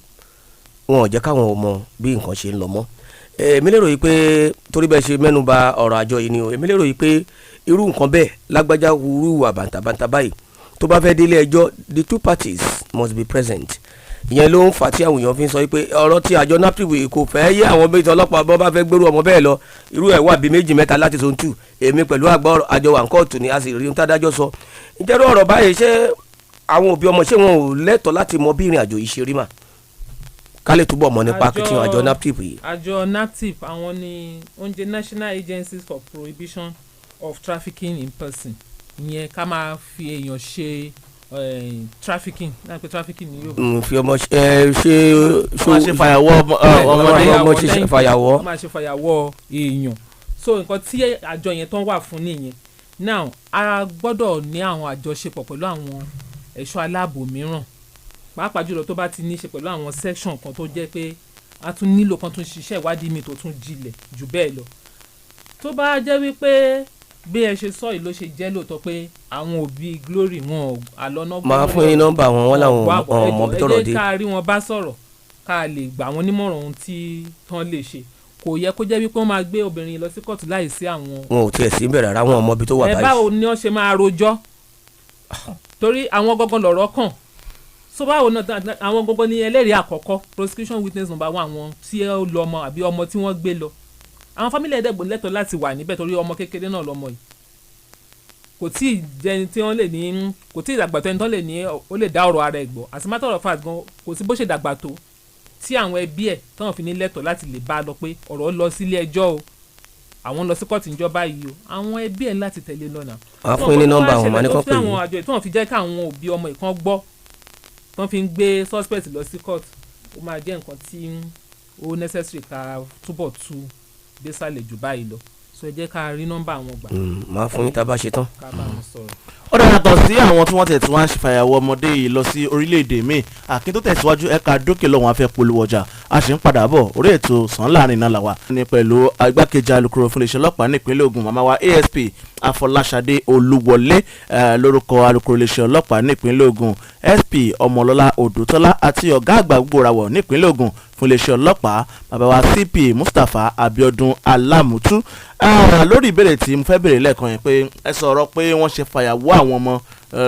wọn ò jẹ́ káwọn ọmọ bí nǹkan ṣe ń lọ mọ́. Èmi lérò yìí pé torí bẹ́ẹ̀ ṣe mẹ́nu bà ọ̀rọ̀ àjọ yìí ni o, èmi lérò yìí pé irú nǹkan bẹ́ẹ̀, lágbájá wúrú wà bàǹtàbàǹtà báyìí, tó bá fẹ́ délé ẹjọ́, the two parties must be present. Ìyẹn ló ń fà tí àwọn èèyàn fi ń sọ pé ọ̀rọ̀ tí àjọ NAPTIP yìí kò fẹ́ yé àwọn méjì. Ọlọ́pàá bọ́ bá fẹ́ gbérú ọmọ bẹ́ẹ̀ lọ, irú ẹ̀ wà bí méjì mẹ́ta láti Zone 2. Èmi pẹ̀lú àgbà àjọ wà ń kóòtù ni, a sì rí ohun tádájọ́ sọ. Ìjẹ́rú ọ̀rọ̀ báyìí, ṣé àwọn òbí ọmọ, ṣé wọn ò lẹ́tọ̀ọ́ láti mọ bí ìrìn àjò yìí ṣe rí mà, ká lè túbọ̀ mọ̀ nípa akitiyan àjọ NAPTIP yìí? Àjọ NAPTIP, àwọn ni oúnjẹ National Agencies for Prohibition of Trafficking in Person. Ìyẹn ká máa fi èèyàn ṣe trafficking náà, pé trafficking ní Yorùbá. Fi ọmọ ẹ ṣe. Wọ́n ṣe fàyàwọ́ ọmọdé. Ọmọ ṣe fàyàwọ́. Wọ́n máa ṣe fàyàwọ́ èèyàn. So nǹkan tí àjọ yẹn tán wà fún nìyẹn. Now, a gbọ́dọ̀ ní àwọn àjọṣepọ̀ pẹ̀lú àwọn ẹ̀ṣọ́ aláàbò mìíràn, pàápàá jùlọ tó bá ti ní í ṣe pẹ̀lú àwọn section kan tó jẹ́ pé a tún nílò kan tún ṣiṣẹ́ ìwádìí mi tó tún jinlẹ̀ jù bẹ́ẹ̀ lọ. Tó bá jẹ́ wípé Bí ẹ ṣe sọ yìí ló ṣe jẹ́ lóòótọ́ pé àwọn òbí Glory wọn ò àlọ́ náà gbọ́ Máa lórí fún yín ọ̀rọ̀. nọ́mbà wọn, wọn làwọn Wá bọ̀, ò mọ bí ẹ tọ́rọ̀ jẹ́ dé. ká rí wọn bá sọ̀rọ̀, ká lè gbà wọ́n nímọ̀ràn ohun tí tán lè ṣe. Kò yẹ kó jẹ́ wípé wọ́n máa gbé obìnrin yìí lọ sí kóòtù láì sí àwọn. Wọn ò tiẹ̀ sí bẹ̀rẹ̀ rárá, wọn ò mọ ibi tó wà Ẹ báyìí. báwo ni wọ́n ṣe máa rojọ́? Torí àwọn gangan lọ̀rọ̀ kàn. So báwo náà àwọn gangan ni ẹlẹ́rìí àkọ́kọ́, prosecution witness number one, àwọn tí ó lọ ọmọ àbí ọmọ tí wọ́n gbé lọ. Àwọn family ẹ̀ẹ́dẹ́gbọ̀n lẹ́tọ̀ọ́ láti wà níbẹ̀, torí ọmọ kékeré náà lọmọ yìí, kò tí ì jẹni tí wọ́n lè ní, kò tí ì dàgbà tó ẹni tó lè ní ó lè dá ọ̀rọ̀ ara ẹ̀ gbọ́. As a matter of fact gan, kò sí bó ṣe dàgbà tó tí àwọn ẹbí ẹ̀ táwọn fi ní lẹ́tọ̀ọ́ láti lè bá a lọ pé ọ̀rọ̀ lọ sílé ẹjọ́ o, àwọn lọ sí kóòtù níjọba yìí o. Àwọn ẹbí ẹ̀ láti tẹ̀lé lọ́nà. Máa fún yín ní nọ́mbà wọn, máa ní kán pè Tí àwọn yín. àjọ tí wọ́n fi jẹ́ káwọn òbí ọmọ ìkan gbọ́ tán fi ń gbé suspect lọ sí court, ó máa jẹ́ nǹkan tí ó necessary ká túbọ̀ tú désàlẹ̀ jù báyìí lọ. So ẹ jẹ́ ká rí nọ́mbà àwọn gbà, Máa fún yín tá a bá ṣe tán. ká bá wọn sọ̀rọ̀. Ó dára. Yàtọ̀ sí àwọn tí wọ́n tẹ̀ tí wọ́n á ṣe fàyàwọ́ ọmọdé yìí lọ sí orílẹ̀-èdè míì, àkín tó tẹ̀síwájú, ẹ̀ka dókè lọ́wọ́n afẹ́ polówó ọjà, a sì ń padà bọ̀. Orí ètò Sàn Láàrin náà làwà ní pẹ̀lú igbákejì alukoro fún iléeṣẹ́ ọlọ́pàá nípínlẹ̀ Ògùn, màmá wa ASP Afọláṣadé Olúwọlé, lórúkọ alukoro iléeṣẹ́ ọlọ́pàá nípínlẹ̀ Ògùn, SP Ọmọlọ́lá Odùtọ́lá, àti ọ̀gá àgbà gbogbo rawọ̀ nípínlẹ̀ Ògùn fún iléeṣẹ́ ọlọ́pàá, bàbá wa CP Mustapha Abiodun Alamutu. Lórí ìbéèrè tí mo fẹ́ béèrè lẹ́ẹ̀kan yẹn, pé ẹ sọ̀rọ̀ pé wọ́n ṣe fàyàwọ́ àwọn ọmọ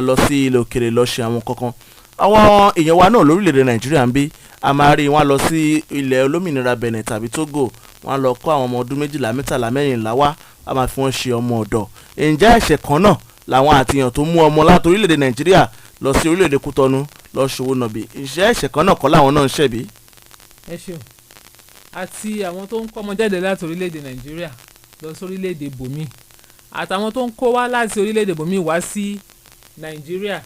lọ sí ilẹ̀ òkèrè lọ ṣe àwọn kankan. Àwọn èèyàn wa náà lórílẹ̀‐èdè Nàìjíríà ń bí, a máa rí wọn lọ sí ilẹ̀ olómìnira Benin tàbí Togo, wọn lọ kó àwọn ọmọ ọdún 12, 13, 14 wá, a máa fi wọ́n ṣe ọmọ ọ̀dọ̀. Ǹjẹ́ ẹ̀ṣẹ̀ kan náà làwọn àtìyàn tó mú ọmọ láti orílẹ̀‐èdè Nàìjíríà lọ sí orílẹ̀‐èdè Kútọ́nù lọ ṣòwò nàbì, ǹjẹ́ ẹ̀ṣẹ̀ kan náà kọ́ làwọn náà ń ṣẹ̀bi? Ẹ ṣeun. Àti àwọn tó ń kọ́ ọmọ jáde láti orílẹ̀-èdè Nàìjíríà lọ sí orílẹ̀-èdè bòmí, àtàwọn tó ń kó wá láti orílẹ̀-èdè bòmí wá sí Nàìjíríà,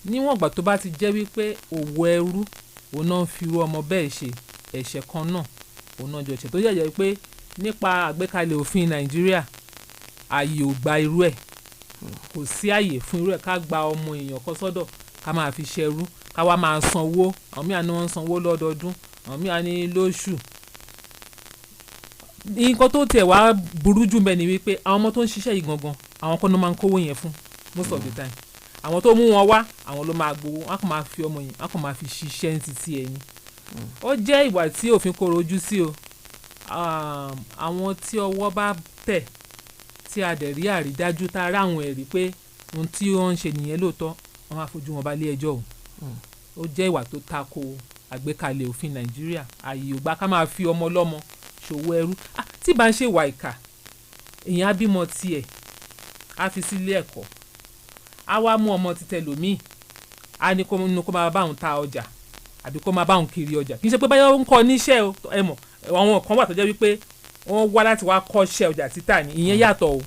níwọ̀n ìgbà tó bá ti jẹ́ wípé òwò ẹrú òun náà ń fi irú ọmọ bẹ́ẹ̀ ṣe, ẹ̀ṣẹ̀ kan náà òun náà jọ ṣe, tó yẹ jẹ́ pé nípa àgbékalẹ̀ òfin Nàìjíríà, ààyè ò gba irú ẹ̀, kò sí àyè fún irú ẹ̀. Ká gba ọmọ èèyàn kan sọ́dọ̀, ká máa fi ṣẹrú, ká wá máa sanwó. Àwọn míì á ní wọ́n ń sanwó lọ́dọọdún, àwọn míì á ní lóṣù. Nǹkan tó tiẹ̀ wá burú jù bẹ́ẹ̀ ni wípé àwọn ọmọ tó ń ṣiṣẹ́ yìí gangan, àwọn kan ló máa ń kówó yẹn fún most of the time. Àwọn tó mú wọn wá, àwọn ló máa gbowó. Wọn kàn máa fi ọmọ yẹn, wọn kàn máa fi ṣiṣẹ́ ní títí ẹni. Ó jẹ́ ìwà tí òfin kóró ojú sí o. Àwọn tí ọwọ́ bá tẹ̀, tí a dẹ̀ rí àrídájú, tá a rí àwọn ẹ̀rí pé ohun tí wọ́n ń ṣe nìyẹn lóòótọ́, wọ́n máa fojú wọn balẹ̀ ẹjọ́ o. Ó jẹ́ ìwà tó tako àgbékalẹ̀ òfin Nàìjíríà. Ààyè ò gbà ká máa fi ọmọ ọlọ́mọ ṣòwò ẹrú. Ah, tí bá ń ṣe ìwà ìkà, èèyàn á bímọ tiẹ̀, á fi sílé ẹ̀kọ́, á wá mú ọmọ títẹ lòmíì, á ní kó ní kó máa bá òun ta ọjà àbí kó máa bá òun kiri ọjà. Kì í ṣe pé báyọ̀ ń kọ́ níṣẹ́ o. Ẹ mọ̀, àwọn kan wà tó jẹ́ wípé wọ́n wá láti wá kọ́ṣẹ́ ọjà títà ní, ìyẹn yàtọ̀ o.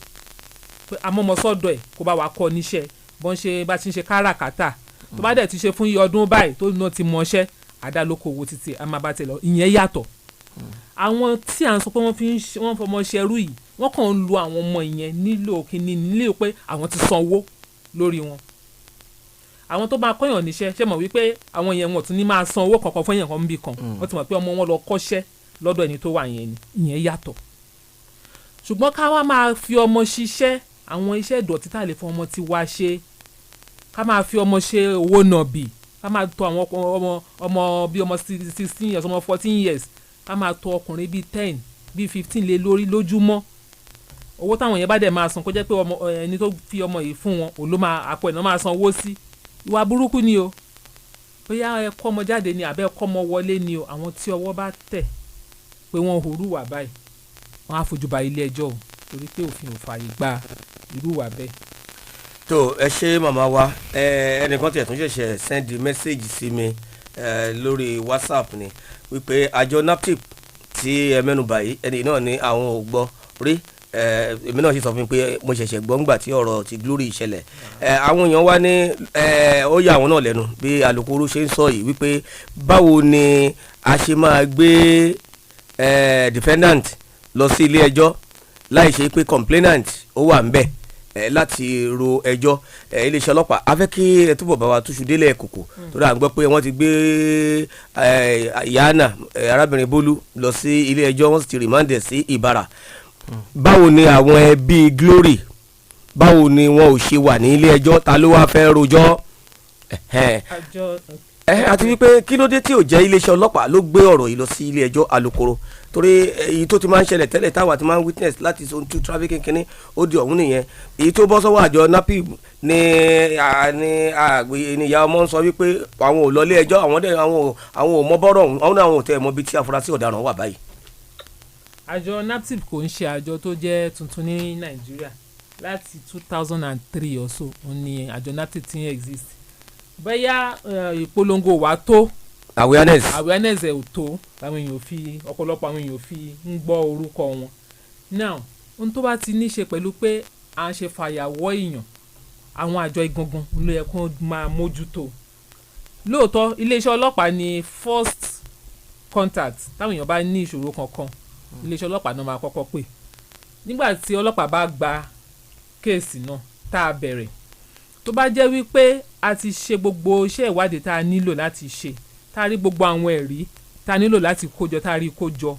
Pé amọ́mọsọ́dọ̀ ẹ̀ kó bá wa kọ́ níṣẹ́ bọ́n ṣe bá ti ń ṣe káràkátà, tó bá dẹ̀ ti ṣe fún iye ọdún báyìí tó náà ti mọṣẹ́ àdálókòwò títí a máa bá tẹ̀ lọ, ìyẹn yàtọ̀. Àwọn tí à ń sọ pé wọ́n fi ń ṣe, wọ́n fọmọ ṣẹrú yìí, wọ́n kàn ń lo àwọn ọmọ yẹn nílò kíní, nílò pé àwọn ti sanwó lórí wọn. Àwọn tó máa kọ́yàn níṣẹ́, ṣe mọ̀ wípé àwọn yẹn, wọn ò tún ní máa san owó kankan fún èèyàn kan níbì kan. Wọ́n ti mọ̀ pé ọmọ wọn lọ kọ́ṣẹ́ lọ́dọ̀ ẹni tó wà yẹn ni, ìyẹn yàtọ̀. Ṣùgbọ́n ká wá máa fi ọmọ ṣiṣẹ́ àwọn iṣẹ́ ìdọ̀tí tá a lè fọ ọmọ tiwa ṣe, ká máa fi ọmọ ṣe owó nàbì, ká máa tọ àwọn ọmọ ọmọ bíi ọmọ 16 years, ọmọ 14 years, ká máa tọ ọkùnrin bíi 10, bíi 15 lé lórí lójúmọ́, owó táwọn yẹn bá dẹ̀ máa san, kó jẹ́ pé ọmọ ẹni tó fi ọmọ yìí fún wọn, òun ló máa àpò ẹ̀ náà máa san owó sí, ìwà burúkú ni o. Bóyá ẹ kọ́ ọmọ jáde ni àbẹ́ kọ́ ọmọ wọlé ni o, àwọn tí ọwọ́ bá tẹ̀ pé wọ́n hurú wà báyìí, wọ́n á fojú ba ilé ẹjọ́ o, torí pé òfin ò fààyè gba irú wà bẹ́ẹ̀. Tó, ẹ ṣe màmá wa. Ẹnìkan tiẹ̀ tún ṣẹ̀ṣẹ̀ send message sí mi lórí WhatsApp ni wípé àjọ NAPTIP tí ẹ mẹ́nubà yìí, ẹni náà ní àwọn ò gbọ́ rí. Èmi náà sì sọ fún mi pé mo ṣẹ̀ṣẹ̀ gbọ́ ńgbà tí ọ̀rọ̀ ti Glory ṣẹlẹ̀. Àwọn èèyàn wá ní ó yà àwọn náà lẹ́nu bí alukoro ṣe ń sọ yìí, wípé báwo ni a ṣe máa gbé defendant lọ sí ilé ẹjọ́ láì ṣe pé complainant ó wà ń bẹ̀ láti ro ẹjọ́? Iléeṣẹ́ ọlọ́pàá, a fẹ́ kí ẹ túbọ̀ bá wa túṣu délẹ̀ kòkò, torí à ń gbọ́ pé wọ́n ti gbé Yahana, arábìnrin Bólú, lọ sí ilé ẹjọ́, wọ́n sì ti remand ẹ̀ sí Ìbàrà. Báwo ni àwọn ẹbí Glory Báwo ni wọn ò ṣe wà ní ilé ẹjọ́? Ta ló wá fẹ́ rojọ́? Ẹ̀hẹ́n. Àjọ Ẹ àti wípé kí ló dé tí ò jẹ́ iléeṣẹ́ ọlọ́pàá ló gbé ọ̀rọ̀ yìí lọ sí ilé ẹjọ́? Alukoro, torí èyí tó ti máa ń ṣẹlẹ̀ tẹ́lẹ̀ táwa ti máa ń witness láti zone 2 trafficking kínní ó di ọ̀hún nìyẹn. Èyí tó bọ́ sọ́wọ́ àjọ NAPTIP ní àgbè ní ìyá ọmọ ń sọ wípé àwọn ò lọ ilé ẹjọ́, àwọn dẹ̀ àwọn ò mọ bọ́rọ̀ ọ̀hún, àwọn náà àwọn ò tẹ̀ mọ ibi tí afurasí ọ̀daràn wà báyìí. Àjọ NAPTIP kò ń ṣe àjọ tó jẹ́ tuntun ní Nàìjíríà. Láti 2003 or so òun ni àjọ NAPTIP ti ń exist. Bẹ́yà ìpolongo wa tó awareness. Awareness ẹ̀ ò tó, àwọn èèyàn ò fi, ọ̀pọ̀lọpọ̀ àwọn èèyàn ò fi ń gbọ́ orúkọ wọn. Now, ohun tó bá ti ní ṣe pẹ̀lú pé à ń ṣe fàyàwọ́ èèyàn, àwọn àjọ igangan ló yẹ kó máa mójútó. Lóòótọ́, iléeṣẹ́ ọlọ́pàá ni first contact. Táwọn èèyàn bá ní ìṣòro kankan, iléeṣẹ́ ọlọ́pàá náà máa kọ́kọ́ pè. Nígbà tí ọlọ́pàá bá gba case náà tá a bẹ̀rẹ̀, tó bá jẹ́ wípé a ti ṣe gbogbo iṣẹ́ ìwádìí tá a nílò láti ṣe, tá a rí gbogbo àwọn ẹ̀rí tá a nílò láti kójọ, tá a rí kójọ,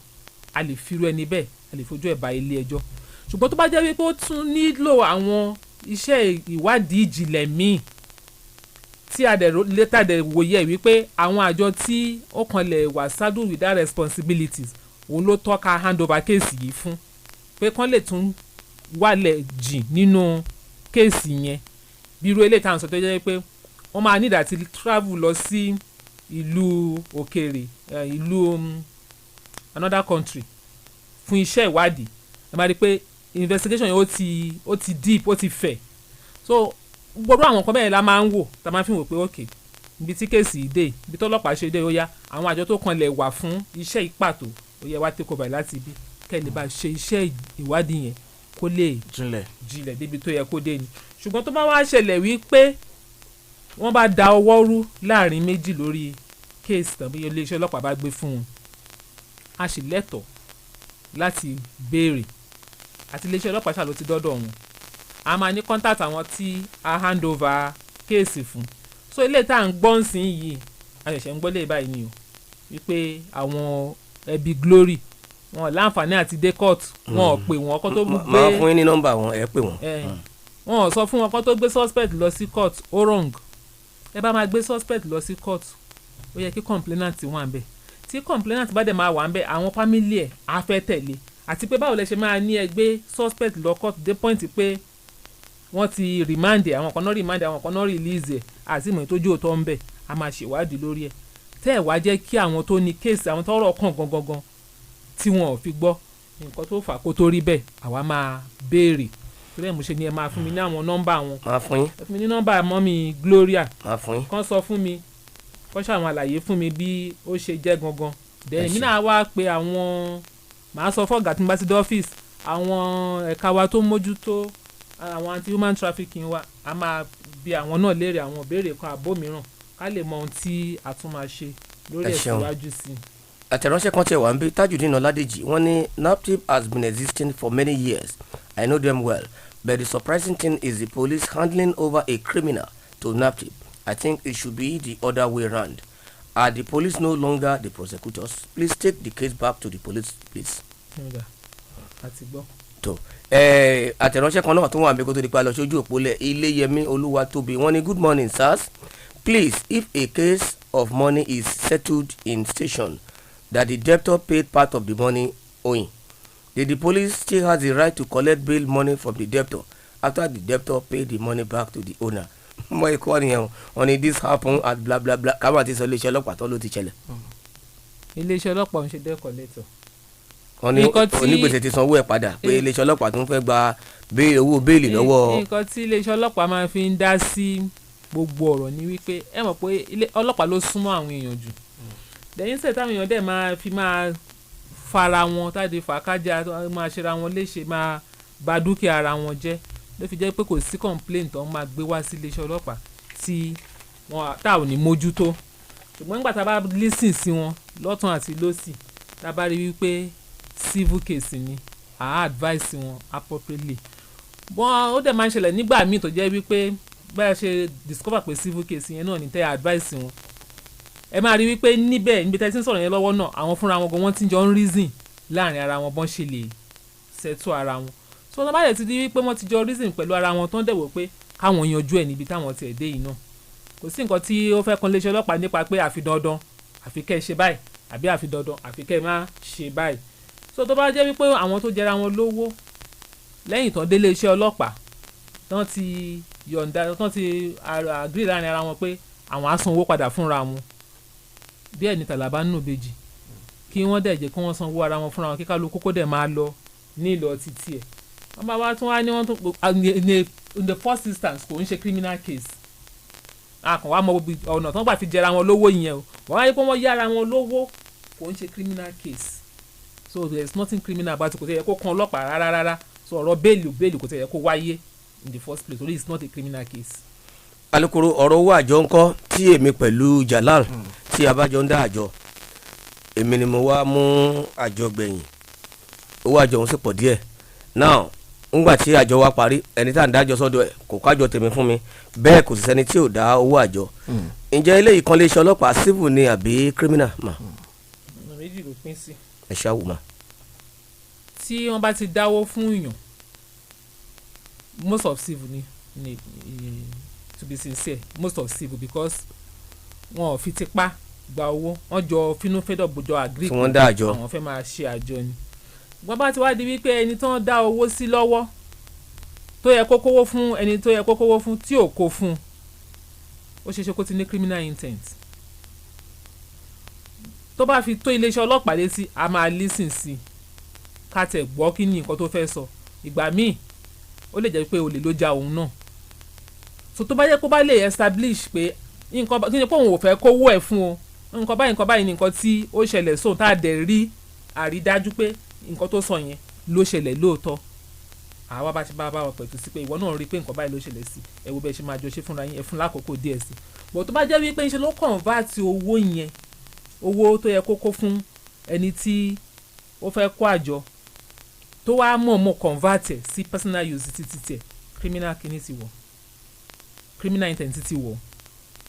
a lè firú ẹni bẹ́ẹ̀, a lè fojú ẹ̀ bá ilé ẹjọ́. Ṣùgbọ́n tó bá jẹ́ wípé ó tún nílò àwọn iṣẹ́ ìwádìí ìjìnlẹ̀ míì tí a dẹ̀ later dẹ̀ wòye ẹ̀ wípé àwọn àjọ tí ó kanlẹ̀ wà saddled with that responsibilities òun ló tọ́ka hand over case yìí fún, pé kán lè tún wálẹ̀ jìn nínú case yẹn, bí irú eléyìí tá à ń sọ tó jẹ́ pé wọ́n máa need àti travel lọ sí ìlú òkèèrè, ìlú another country fún iṣẹ́ ìwádìí, ẹ máa rí i pé investigation yẹn ó ti deep, ó ti fẹ̀. So gbogbo àwọn nǹkan bẹ́ẹ̀ la máa ń wò, tá a máa fi wò pé ok, ibi tí case yìí dé, ibi tọ́lọ́pàá ṣe dé, ó yá, àwọn àjọ tó kanlẹ̀ wà fún iṣẹ́ ìpàtó, ó yẹ wá take over láti ibi kẹ́ ẹ lè bá ṣe iṣẹ́ ìwádìí yẹn kó lè jinlẹ̀. Jinlẹ̀ débi tó yẹ kó dé ni. Ṣùgbọ́n tó bá wá ṣẹlẹ̀ wípé wọ́n bá da ọwọ́ rú láàrin méjì lórí case tàbí iléeṣẹ́ ọlọ́pàá bá gbé fún wọn, a sì lẹ́tọ̀ọ́ láti béèrè. Àti iléeṣẹ́ ọlọ́pàá ṣàló ti dọ́dọ̀ wọn, a máa ní contact àwọn tí a hand over case fún. So ilé tá à ń gbọ́ nsìn yìí, a ṣẹ̀ṣẹ̀ ń gbọ́ lé báyìí ni o, wípé àwọn ẹbí Glory wọn láǹfààní àti dé court, wọn ò pè wọ́n kó tó gbé. Máa fún yín ní nọ́mbà wọn, ẹ pè wọ́n. Wọn ò sọ fún wọn kó tó gbé suspect lọ sí court. Ó wrong. Ẹ bá máa gbé suspect lọ sí court, ó yẹ kí complainant wà ń bẹ̀. Tí complainant bá dẹ̀ máa wà ń bẹ̀, àwọn family ẹ̀ á fẹ́ tẹ̀lé. Àti pé báwo lẹ ṣe máa ní ẹ gbé suspect lọ court dé point pé wọ́n ti remand ẹ̀, àwọn kan náà remand ẹ̀, àwọn kan náà release ẹ̀, àti ìmọ̀ ìtọ́jú òótọ́ ń bẹ̀, a máa ṣèwádìí lórí ẹ̀. Tẹ́ ẹ̀ wá jẹ́ kí àwọn tó ní case, àwọn tọ́rọ̀ kàn gangan gan tí wọn ò fi gbọ́ nǹkan tó fà kó tó rí bẹ́ẹ̀, àwa máa béèrè. Torí ẹ̀ mo ṣe ni ẹ máa fún mi ní àwọn nọ́mbà wọn. Máa fún yín. Ẹ fún mi ní nọ́mbà mummy Gloria. Máa fún yín. Kán sọ fún mi, kán ṣàwọn àlàyé fún mi bí ó ṣe jẹ́ gangan. Then Ẹ èmi ṣé. náà wá pé àwọn, màá sọ fọ́gà tí mo bá ti dé ọ́fíìsì, àwọn ẹ̀ka wa tó mójútó àwọn anti-human trafficking wa, a máa bi àwọn náà léèrè àwọn ìbéèrè kan àbó mìíràn ká lè mọ ohun tí a tún máa ṣe lórí Ẹ ẹ̀ ṣeun. síwájú sí i. Àtẹ̀ránṣẹ́ kan tiẹ̀ wà ń bí. Tajudeen Ọládèjì, wọ́n ní NAPTIP has been existing for many years. I know them well, but the surprising thing is the police handling over a criminal to NAPTIP. I think it should be the other way round. Are the police no longer the prosecutors? Please take the case back to the police, please. Ọ̀dà, àti gbọ́. Tó àtẹ̀ránṣẹ́ kan náà tó wà níbi kó tó di pa lọ sójú òpó lẹ̀. Iléyẹmí Olúwatóbi, wọ́n ní good morning sirs, please, if a case of money is settled in station that the debtor paid part of the money owing, did the police still has the right to collect bail money from the debtor after the debtor paid the money back to the owner? Mọ ikọ́ nìyẹn o. Wọ́n ní this happen at bla bla bla, káwọn àti sọ iléeṣẹ́ ọlọ́pàá tó ló ti ṣẹlẹ̀. Iléeṣẹ́ ọlọ́pàá ń ṣe debt collector. Wọ́n ní onígbèsè ti sanwó ẹ̀ padà, pé iléeṣẹ́ ọlọ́pàá tó ń fẹ́ gba owó béèlì lọ́wọ́. Nǹkan tí iléeṣẹ́ ọlọ́pàá máa fi ń dá sí gbogbo ọ̀rọ̀ ni wípé ẹ mọ̀ pé ilé ọlọ́pàá ló súnmọ́ àwọn èèyàn jù lẹ́yìn sẹ̀, táwọn èèyàn dẹ̀ máa fi máa fara wọn táde fàákájà, máa ṣera wọn léṣe, máa bà dúkìá ara wọn jẹ́, ló fi jẹ́ pé kò sí complaint tó ń máa gbé wá sí iléeṣẹ́ ọlọ́pàá tí wọn tá ò ní mójútó. Ṣùgbọ́n nígbà tá a bá listen sí wọn lọ́tún àti lọ́sì, tá a bá rí wípé civil case ni, à á advice wọn appropriately. Wọ́n ó dẹ̀ máa ń ṣẹlẹ̀ nígbà míì tó jẹ́ wípé bá a ṣe discover pé civil case yẹn náà ní tẹ́ advice wọn, ẹ máa rí wípé níbẹ̀, níbi tẹ́ ti ń sọ̀rọ̀ yẹn lọ́wọ́ náà, àwọn fúnra wọn gan wọ́n ti jọ ń reason láàrin ara wọn bọ́n ṣe lè settle ara wọn. So wọ́n bá dẹ̀ ti di wípé wọ́n ti jọ reason pẹ̀lú ara wọn, tó ń dẹ̀ wò pé káwọn yanjú ẹ̀ níbi táwọn tiẹ̀ dé yìí náà, kò sí nǹkan tí ó fẹ́ kan léṣe ọlọ́pàá nípa pé àfi dandan àfi kẹ́ ẹ ṣe báyìí, àbí àfi dandan àfi kẹ́ ẹ má ṣe báyìí. So tó bá jẹ́ wípé àwọn tó jẹra wọn lówó, lẹ́yìn tán délé iṣẹ́ ọlọ́pàá, tán ti yọ̀ǹda, tán ti agree láàrin ara wọn pé àwọn á san owó padà fúnra wọn, díẹ̀ ní tàlàbà nínú ìbejì, kí wọ́n dẹ̀ jẹ́ kí wọ́n sanwó ara wọn fúnra wọn, kí kálukú kó dẹ̀ máa lọ ní ìlọ títí ẹ̀. Wọ́n bá wá tún wá ní wọ́n tún in the first instance, kò ń ṣe criminal case. A kàn wá mọ ọ̀nà tó ń gbà fi jẹra wọn lówó yẹn o. Wọ́n wáyé pé wọ́n yára wọn lówó, kò ń ṣe criminal case. So there is nothing criminal about it. Kò tẹ̀ yẹ kó kan ọlọ́pàá rárá rárá. So ọ̀rọ̀ bail kò tẹ̀ yẹ kó wáyé in the first place, torí it's not a criminal case. Alukoro, ọ̀rọ̀ owó àjọ ńkọ́? Tí èmi pẹ̀lú Jalal tí a bá jọ ń dá àjọ, èmi ni mo wá mú àjọ gbẹ̀yìn, owó àjọ òun sì pọ̀ díẹ̀. Now, ńgbà tí àjọ wa parí, ẹni tá à ń dájọ́ sọ́dọ̀ ẹ̀ kò kájọ tèmi fún mi, bẹ́ẹ̀ kò sì sẹ́ni tí ò dá owó àjọ. Ǹjẹ́ eléyìí kan lè ṣe ọlọ́pàá, civil ni àbí criminal mà? Ọ̀nà méjì ló pín sí. Ẹ ṣáà wò mà. Tí wọ́n bá ti dáwó fún èèyàn, most of civil ni, to be sincere, most of civil, because wọn ò fi tipá gba owó, wọ́n jọ fínúfíndọ̀ jọ agree tí wọ́n dá àjọ. Àwọn fẹ́ máa ṣe àjọ ni. Wọ́n bá ti wá di wípé ẹni tó ń dá owó sí lọ́wọ́, tó yẹ kó kówó fún ẹni tó yẹ kó kówó fún, tí ò kó fún, ó ṣeé ṣe kó ti ní criminal intent. Tó bá fi tó iléeṣẹ́ ọlọ́pàá létí, a máa listen sí i, ká tẹ̀ gbọ́ kí ni nǹkan tó fẹ́ sọ. Ìgbà míì, ó lè jẹ́ pé olè ló ja òun náà. So tó bá yẹ kó bá lè establish pé nǹkan kí ni pé òun ò fẹ́ kówó ẹ̀ fún o, nǹkan báyìí, nǹkan báyìí ni nǹkan tí ó ṣẹlẹ̀ sóun, tá a dẹ̀ rí àrídájú pé nǹkan tó sọ yẹn ló ṣẹlẹ̀ lóòótọ́, àwa bá ṣe bá wọn pẹ̀tù sí pé ìwọ náà rí i pé nǹkan báyìí ló ṣẹlẹ̀ sí ẹ, wo bẹ́ẹ̀ ṣe máa jọ ṣe fúnra yín, ẹ fún lákòókò díẹ̀ sí. But tó bá jẹ́ wípé ńṣe ló convert owó yẹn, owó tó yẹ kó kó fún ẹni tí ó fẹ́ kó àjọ, tó wá mọ̀ọ́mọ̀ convert ẹ̀ sí personal use títí tiẹ̀, criminal kìíní ti wọ̀, criminal intent ti wọ̀,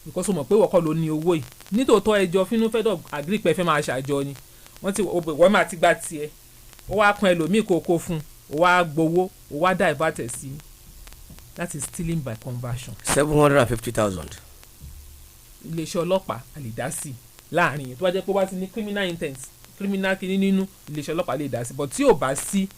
because o mọ̀ pé ìwọ kọ́ ló ní owó yìí. Nítòótọ́, ẹjọ́ fínúfẹ́dọ̀ agree pé ẹ fẹ́ máa ṣàjọ ni, wọ́n ti wọ́n máa ti gba tiẹ̀, ó wá pọn ẹlòmíì kó kó fún un, ó wá gbowó, ó wá divert ẹ̀ sí, that is stealing by conversion. 750,000. Iléeṣẹ́ ọlọ́pàá a lè dá sí i láàrin yẹn. Tó bá jẹ́ pé ó bá ti ní criminal intent, criminal kìíní nínú, iléeṣẹ́ ọlọ́pàá lè dá sí i. But tí ò bá sí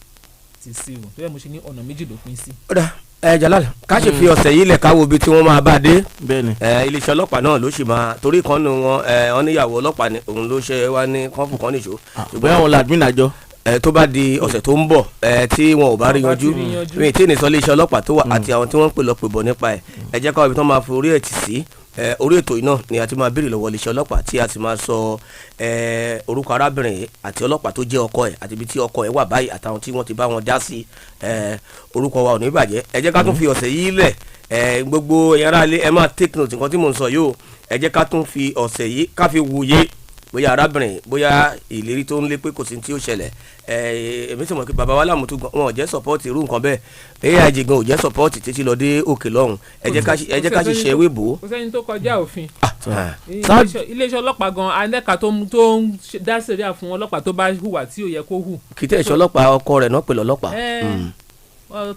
ti sí o, tó yẹ mo ṣe ní ọ̀nà méjì ló pín sí. Ó dà, ẹ Jalal, ká sì fi ọ̀sẹ̀ yìí lẹ̀, ká wo ibi tí wọ́n máa bá dé. Bẹ́ẹ̀ni. Ẹ iléeṣẹ́ ọlọ́pàá náà ló sì máa torí kan nu wọn, ẹ wọn níyàwó ọlọ́pàá ni òun ló ṣe wá ní kọ́ńfù kan nìṣó. Bóyá àwọn làdmín àjọ. Ẹ tó bá di ọ̀sẹ̀ tó ń bọ̀, ẹ tí wọn ò bá rí Wọn bá ti yanjú, rí yanjú. mi tí ì ní sọ iléeṣẹ́ ọlọ́pàá tó wà àti àwọn tí wọ́n ń pè lọ pè bọ̀ nípa ẹ̀. Ẹ jẹ́ káwọn ibi tó máa fi orí ẹ̀ tì sí. Ẹ orí ètò yìí náà ni a ti máa béèrè lọ́wọ́ iléeṣẹ́ ọlọ́pàá, tí a ti máa sọ ẹ orúkọ arábìnrin yìí àti ọlọ́pàá tó jẹ́ ọkọ ẹ̀ àti ibi tí ọkọ ẹ̀ wà báyìí àtàwọn tí wọ́n ti bá wọn dá sí. Ẹ orúkọ wa ò ní bàjẹ́. Ẹ jẹ́ ká tún fi ọ̀sẹ̀ yìí lẹ̀. Ẹ gbogbo ẹ̀yin ará ilé, ẹ máa take note nǹkan tí mò ń sọ yìí o. Ẹ jẹ́ ká tún fi ọ̀sẹ̀ yìí ká fi wòye bóyá arábìnrin, bóyá ìlérí tó ń lé pé kò sí tí ó ṣẹlẹ̀. Ẹ èmi sì mọ̀ pé bàbá wa Lámùtú gan wọn ò jẹ́ support irú nǹkan bẹ́ẹ̀. AIG gan ò jẹ́ support títí lọ dé òkè lọ́hùn. Ẹ jẹ́ ká ṣiṣẹ́ ewé bò ó. Kò sẹ́ni tó kọjá òfin. Ah, Iléeṣẹ́ ọlọ́pàá gan anẹ́ka tó ń dá sẹ̀ríà fún ọlọ́pàá tó bá hùwà tí ò yẹ kó hù. Kì í tẹ̀ ṣe ọlọ́pàá, ọkọ rẹ̀ náà pè lọ́lọ́pàá. Ẹ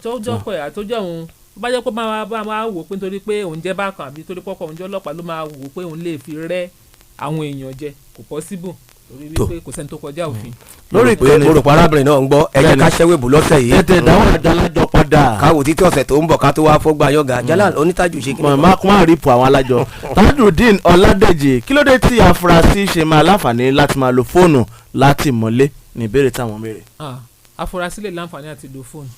tó jọ́pọ̀ ẹ̀ àtọ́jọ́ òun, tó bá jẹ́ pé máa bá máa wò pé nítorí pé òun jẹ́ bákan àbí torí pọ́kọ òun jẹ́ ọlọ́pàá ló máa wò pé òun lè fi rẹ́ àwọn èèyàn jẹ, kò possible, torí wípé kò sẹ́ni tó kọjá òfin. Lórí ìkànnì mo rò pé arábìnrin náà ń gbọ́. Ẹ jẹ́ ká ṣẹ́wé bò lọ́sẹ̀ yìí. Tètè dáhùn àjọ alájọ padà. Káwò títí ọ̀sẹ̀ tó ń bọ̀ ká tó wá fọ́gbà yọ̀gà. Jalal onítàjù ṣe kí ni. Má má rípò àwọn alájọ. Tajudeen Ọládèjì, kí ló dé tí afurasí ṣe máa láǹfààní láti máa lo fóònù láti mọ́lé ní ìbéèrè táwọn béèrè. Ah, afurasí lè láǹfààní àti lo fóònù.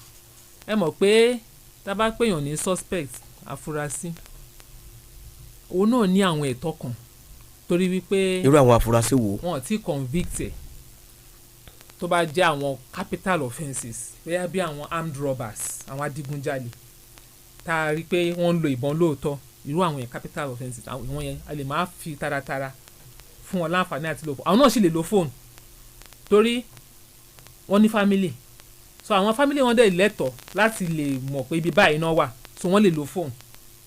Ẹ mọ̀ pé tá a bá pèèyàn ní suspect, afurasí, òun náà ní àwọn ẹ̀tọ́ kan, torí wípé Irú àwọn afurasí wo? wọn ò tí convict ẹ̀. Tó bá jẹ́ àwọn capital offences, bóyá bí àwọn armed robbers, àwọn adigunjalè tá a rí pé wọ́n ń lo ìbọn lóòótọ́, irú àwọn yẹn, capital offences, àwọn yẹn, a lè máa fi taratara fún wọn láǹfààní àti lo fóònù. Àwọn náà sì lè lo fóònù torí wọ́n ní family, so àwọn family wọn dẹ̀ lẹ́tọ̀ọ́ láti lè mọ̀ pé ibi báyìí náà wà, so wọ́n lè lo fóònù.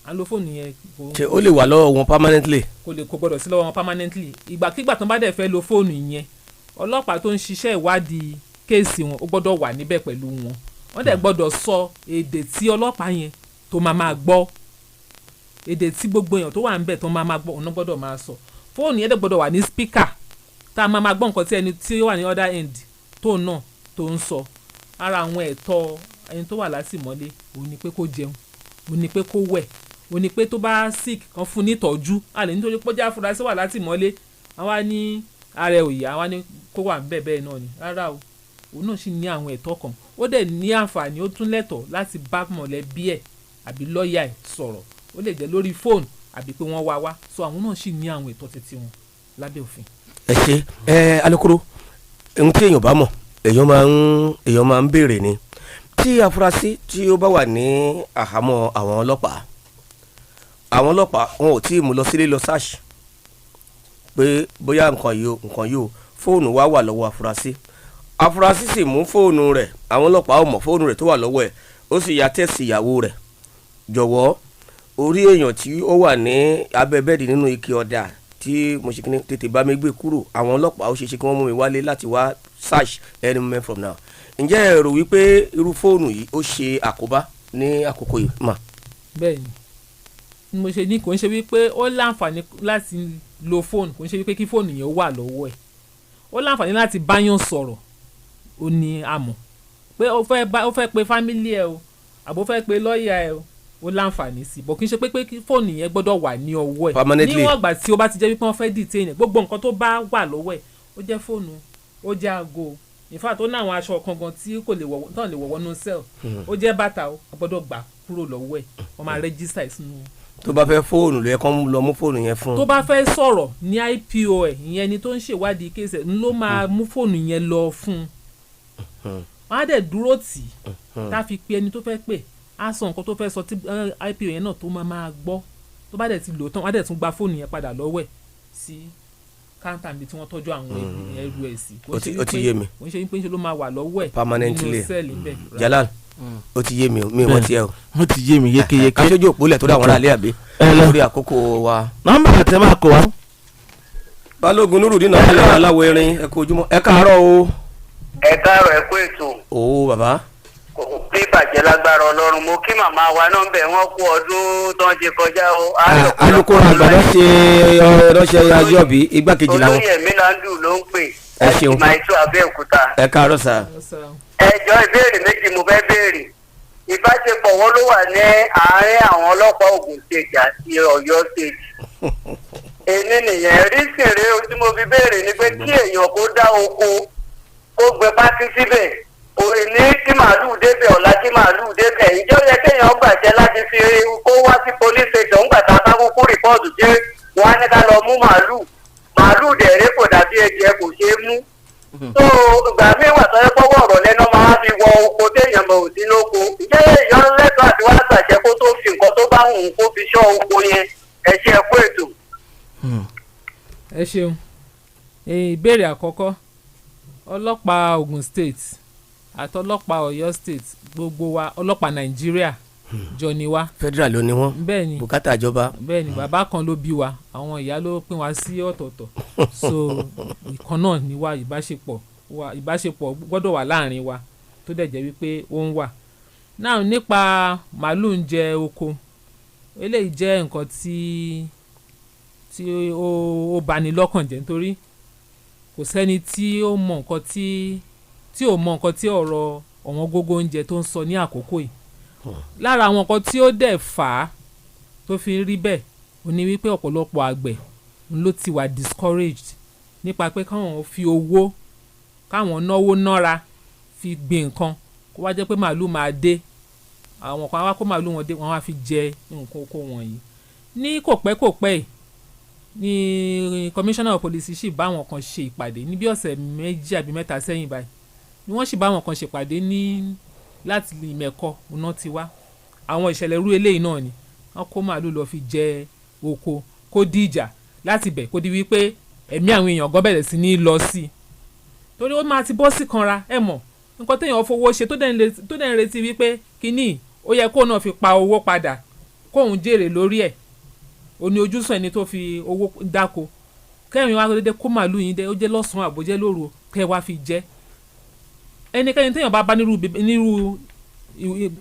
À ń lo fóònù yẹn kò Ṣé ó lè wà lọ́wọ́ wọn permanently? Kò lè, kò gbọdọ̀ sí lọ́wọ́ wọn permanently. Ìgbàkigbà tó ń bá dẹ̀ fẹ́ lo fóònù yẹn, ọlọ́pàá tó ń ṣiṣẹ́ ìwádìí case wọn, ó gbọ́dọ̀ wà níbẹ̀ pẹ̀lú wọn. Wọ́n dẹ̀ gbọ́dọ̀ sọ èdè tí ọlọ́pàá yẹn tó máa máa gbọ́, èdè tí gbogbo èèyàn tó wà níbẹ̀ tó máa máa gbọ́, òun gbọ́dọ̀ máa sọ. Fóònù yẹn dẹ̀ gbọ́dọ̀ wà ní speaker, tá a máa máa gbọ́ nǹkan tí ẹni tí ó wà ní other end tó náà tó ń sọ. Ara àwọn ẹ̀tọ́ ẹni tó wà látìmọ́lé òun ni pé kó jẹun, òun ni pé kó wẹ̀, òun ni pé tó bá sick, kan fún ní ìtọ́jú. Àlè nítorí pé ó jẹ́ afurasí wà látìmọ́lé, àwa ní ara ẹ̀ ò yá, àwa ní kó wà níbẹ̀ bẹ́ẹ̀ náà ni. Rárá o, òun náà sì ní àwọn ẹ̀tọ́ kan. Ó dẹ̀ ní àǹfààní, ó tún lẹ́tọ̀ọ́ láti bá mọ̀lẹ́bí ẹ̀ àbí lọ́ọ̀yà ẹ̀ sọ̀rọ̀. Ó lè jẹ́ lórí fóònù àbí pé wọ́n wá wá. So àwọn náà sì ní àwọn ẹ̀tọ́ títí wọn lábẹ́ òfin. Ẹ ṣe. Ẹ alukoro, ohun tí èèyàn bá mọ̀, èèyàn máa ń béèrè ni. Tí afurasí tí ó bá wà ní àhámọ́ àwọn ọlọ́pàá, àwọn ọlọ́pàá wọn ò tí ì mú lọ sílé lọ search pé bóyá nǹkan yìí o, nǹkan yìí o, fóònù wa wà lọ́wọ́ afurasí, afurasí sì mú fóònù rẹ̀, àwọn ọlọ́pàá ò mọ̀ fóònù rẹ̀ tó wà lọ́wọ́ ẹ̀, ó sì ya text ìyàwó rẹ̀: "Jọ̀wọ́, orí èèyàn tí ó wà ní abẹ́ bẹ́ẹ̀dì nínú ike ọ̀dà tí mo ṣe kíní, tètè bá mi gbé kúrò. Àwọn ọlọ́pàá, ó ṣeé ṣe kí wọ́n mú mi wálé láti wá search any moment from now." Ǹjẹ́ ẹ rò wípé irú fóònù yìí ó ṣe àkóbá ní àkókò yìí mà? Bẹ́ẹ̀ ni mo ṣe ní kò ń ṣe wípé ó láǹfààní láti lo fóònù, kò ń ṣe wípé kí fóònù yẹn wà lọ́wọ́ ẹ̀. Ó láǹfààní láti báyàn sọ̀rọ̀. Ó ní àmọ̀ pé ó fẹ́ pe family ẹ̀ o, àbó fẹ́ pe lọ́ọ̀yà ẹ̀ o, ó láǹfààní sí, bọ̀ kì í ṣe pé kí fóònù yẹn gbọ́dọ̀ wà ní ọwọ́ ẹ̀ Permanently. Níwọ̀n ìgbà tí ó bá ti jẹ́ wípé wọ́n fẹ́ detain ẹ̀, gbogbo nǹkan tó bá wà lọ́wọ́ ẹ̀, ó jẹ́ fóònù, ó jẹ́ aago, in fact, ó ní àwọn aṣọ kan gan tí kò lè wọ̀, tán lè wọ̀ wọnú cell, ó jẹ́ bàtà, ó gbọ́dọ̀ gbà kúrò lọ́wọ́ ẹ̀. Wọ́n máa register ẹ̀ sínú Tó bá fẹ́ fóònù, ló yẹ kó lọ mú fóònù yẹn fún Tó bá fẹ́ sọ̀rọ̀ ní IPO ẹ̀, ìyẹn ẹni tó ń ṣèwádìí case ẹ̀ ló máa mú fóònù yẹn lọ fún un. Wọ́n á dẹ̀ dúró tì í, tá a fi pe ẹni tó fẹ́ pè, á sọ nǹkan tó fẹ́ sọ tí IPO yẹn náà tó máa máa gbọ́. Tó bá dẹ̀ ti lò tán, wọ́n á dẹ̀ tún gba fóònù yẹn padà lọ́wọ́ ẹ̀ sí counter níbi tí wọ́n tọ́jú àwọn ẹrù ẹ̀ sí. Kò ń ṣe Ó ti wípé- yé mi. Kò ń ṣe wípé ńṣe ló máa wà lọ́wọ́ ẹ̀ Permanently. nínú cell ńbẹ̀. Jalal, ó ti yé mi o, mi ò mọ̀ tiẹ̀ o. Ó ti yé mi yékéyéké. Káṣojú òpólẹ̀ tó dá àwọn aráalé àbí Ẹ lọ. lórí àkókò wa. Nọ́mbà àti máa kọ wá. Balógun Nurudeen Abdullahi Aláwọ̀ Erin, ẹ kú ojúmọ́, ẹ káàárọ̀ o. Ẹ káàárọ̀, ẹ kú ètò. O bàbá. Kò bí bàjẹ́ lágbára Ọlọ́run. Mo kí màmá wa náà ń bẹ̀, wọ́n kú ọdún tó ń ṣe kọjá o. Alukoro àgbà ló ṣe ránṣẹ́ ajọ́bí igbákejì làwọn. Olóyè Milandu ló ń pè. Ẹ ṣeun. Màìtú Abẹ́òkúta. Ẹ káàárọ̀ sà. Ẹjọ́, ìbéèrè méjì mo fẹ́ béèrè. Ìbáṣepọ̀ wọn ló wà ní àárín àwọn ọlọ́pàá Ògùn State àti Ọ̀yọ́ State? Èmi nìyẹn rí sèré. Tí mo fi béèrè ni pé kí èèyàn kó dá oko, kó gbẹ pátí síbẹ̀, òní kí màálùú débẹ̀, ọ̀la kí màálùú débẹ̀, ǹjẹ́ ó yẹ kéèyàn gbàjẹ́ láti fi kó wá sí police station ńgbà tá a bá kúkú report jẹ́ wọ́n á ní ká lọ mú màálùú? Màálùú dẹ̀rẹ́ kò dàbí ẹ̀jẹ̀, kò ṣeé mú. Tó ìgbà míì wà tó yẹ pọ́wọ́ ọ̀rọ̀ lẹ́nu máa fi wọ oko téèyàn mọ̀ ò sí lóko. Ǹjẹ́ èèyàn lẹ́tọ̀ọ́ àti wá gbàjẹ́ kó tó fi nǹkan tó bá wù ú kó fi ṣọ́ oko yẹn? Ẹ ṣe, ẹ kú ètò. Ẹ ṣeun. Ìbéèrè àkọ́kọ́, ọlọ́pàá Ogun State àti ọlọ́pàá Ọ̀yọ́ State, gbogbo wa ọlọ́pàá Nàìjíríà jọ ni wá. Federal ló ní wọn. Bẹ́ẹ̀ ni. Bùkátà ìjọba. Bẹ́ẹ̀ ni, bàbá kan ló bí wa, àwọn ìyá ló pín wa sí ọ̀tọ̀ọ̀tọ̀, so ìkan náà ni wa. Ìbáṣepọ̀ wa, ìbáṣepọ̀ gbọ́dọ̀ wà láàrin wa, tó dẹ̀ jẹ́ wípé ó ń wà náà. Nípa màálù ń jẹ oko, eléyìí jẹ́ nǹkan tí ó bani lọ́kàn jẹ́, nítorí kò sẹ́ni tí ó mọ nǹkan tí ò mọ nǹkan tí ọ̀rọ̀ ọ̀wọ́n gógó oúnjẹ tó ń sọ ní àkókò yìí. Lára àwọn nǹkan tí ó dẹ̀ fà á tó fi ń rí bẹ́ẹ̀ ó ní wípé ọ̀pọ̀lọpọ̀ àgbẹ̀ ń ló ti wà discouraged nípa pé káwọn fi owó, káwọn náwó nára fi gbin nǹkan, kó wá jẹ́ pé màálù máa dé, àwọn kan wá kó màálù wọn dé, wọ́n wá fi jẹ nǹkan oko wọ̀nyí. Ní kò pẹ́ kò pẹ́ yìí ní commissioner of police sì bá àwọn kan ṣe ìpàdé ní bí ọ̀sẹ̀ 2 àbí 3 sẹ́yìn báyìí ni wọ́n sì bá àwọn kan ṣèpàdé ní láti Ìmẹ̀kọ ọ̀nà ti wá. Àwọn ìṣẹ̀lẹ̀ irú eléyìí náà ni wọ́n kó màálù lọ fi jẹ oko, kó di ìjà láti bẹ̀, kó di wípé ẹ̀mí àwọn èèyàn gan bẹ̀rẹ̀ sí ní lọ sí i, torí ó máa ti bọ́ sí kanra. Ẹ mọ̀ nǹkan téèyàn fowó ṣe, tó dẹ̀ ń retí wípé kínní ó yẹ kó náà fi pa owó padà, kóun jèrè lórí ẹ̀. Ó ní ojúsùn ẹni tó fi owó dáko. Kẹrin wá dédé kó màálù yín dé, ó jẹ́ lọ́sàn-án àbójẹ́ lóru, kẹ́ wá fi jẹ́ ẹnikẹ́ni téèyàn bá bá nírú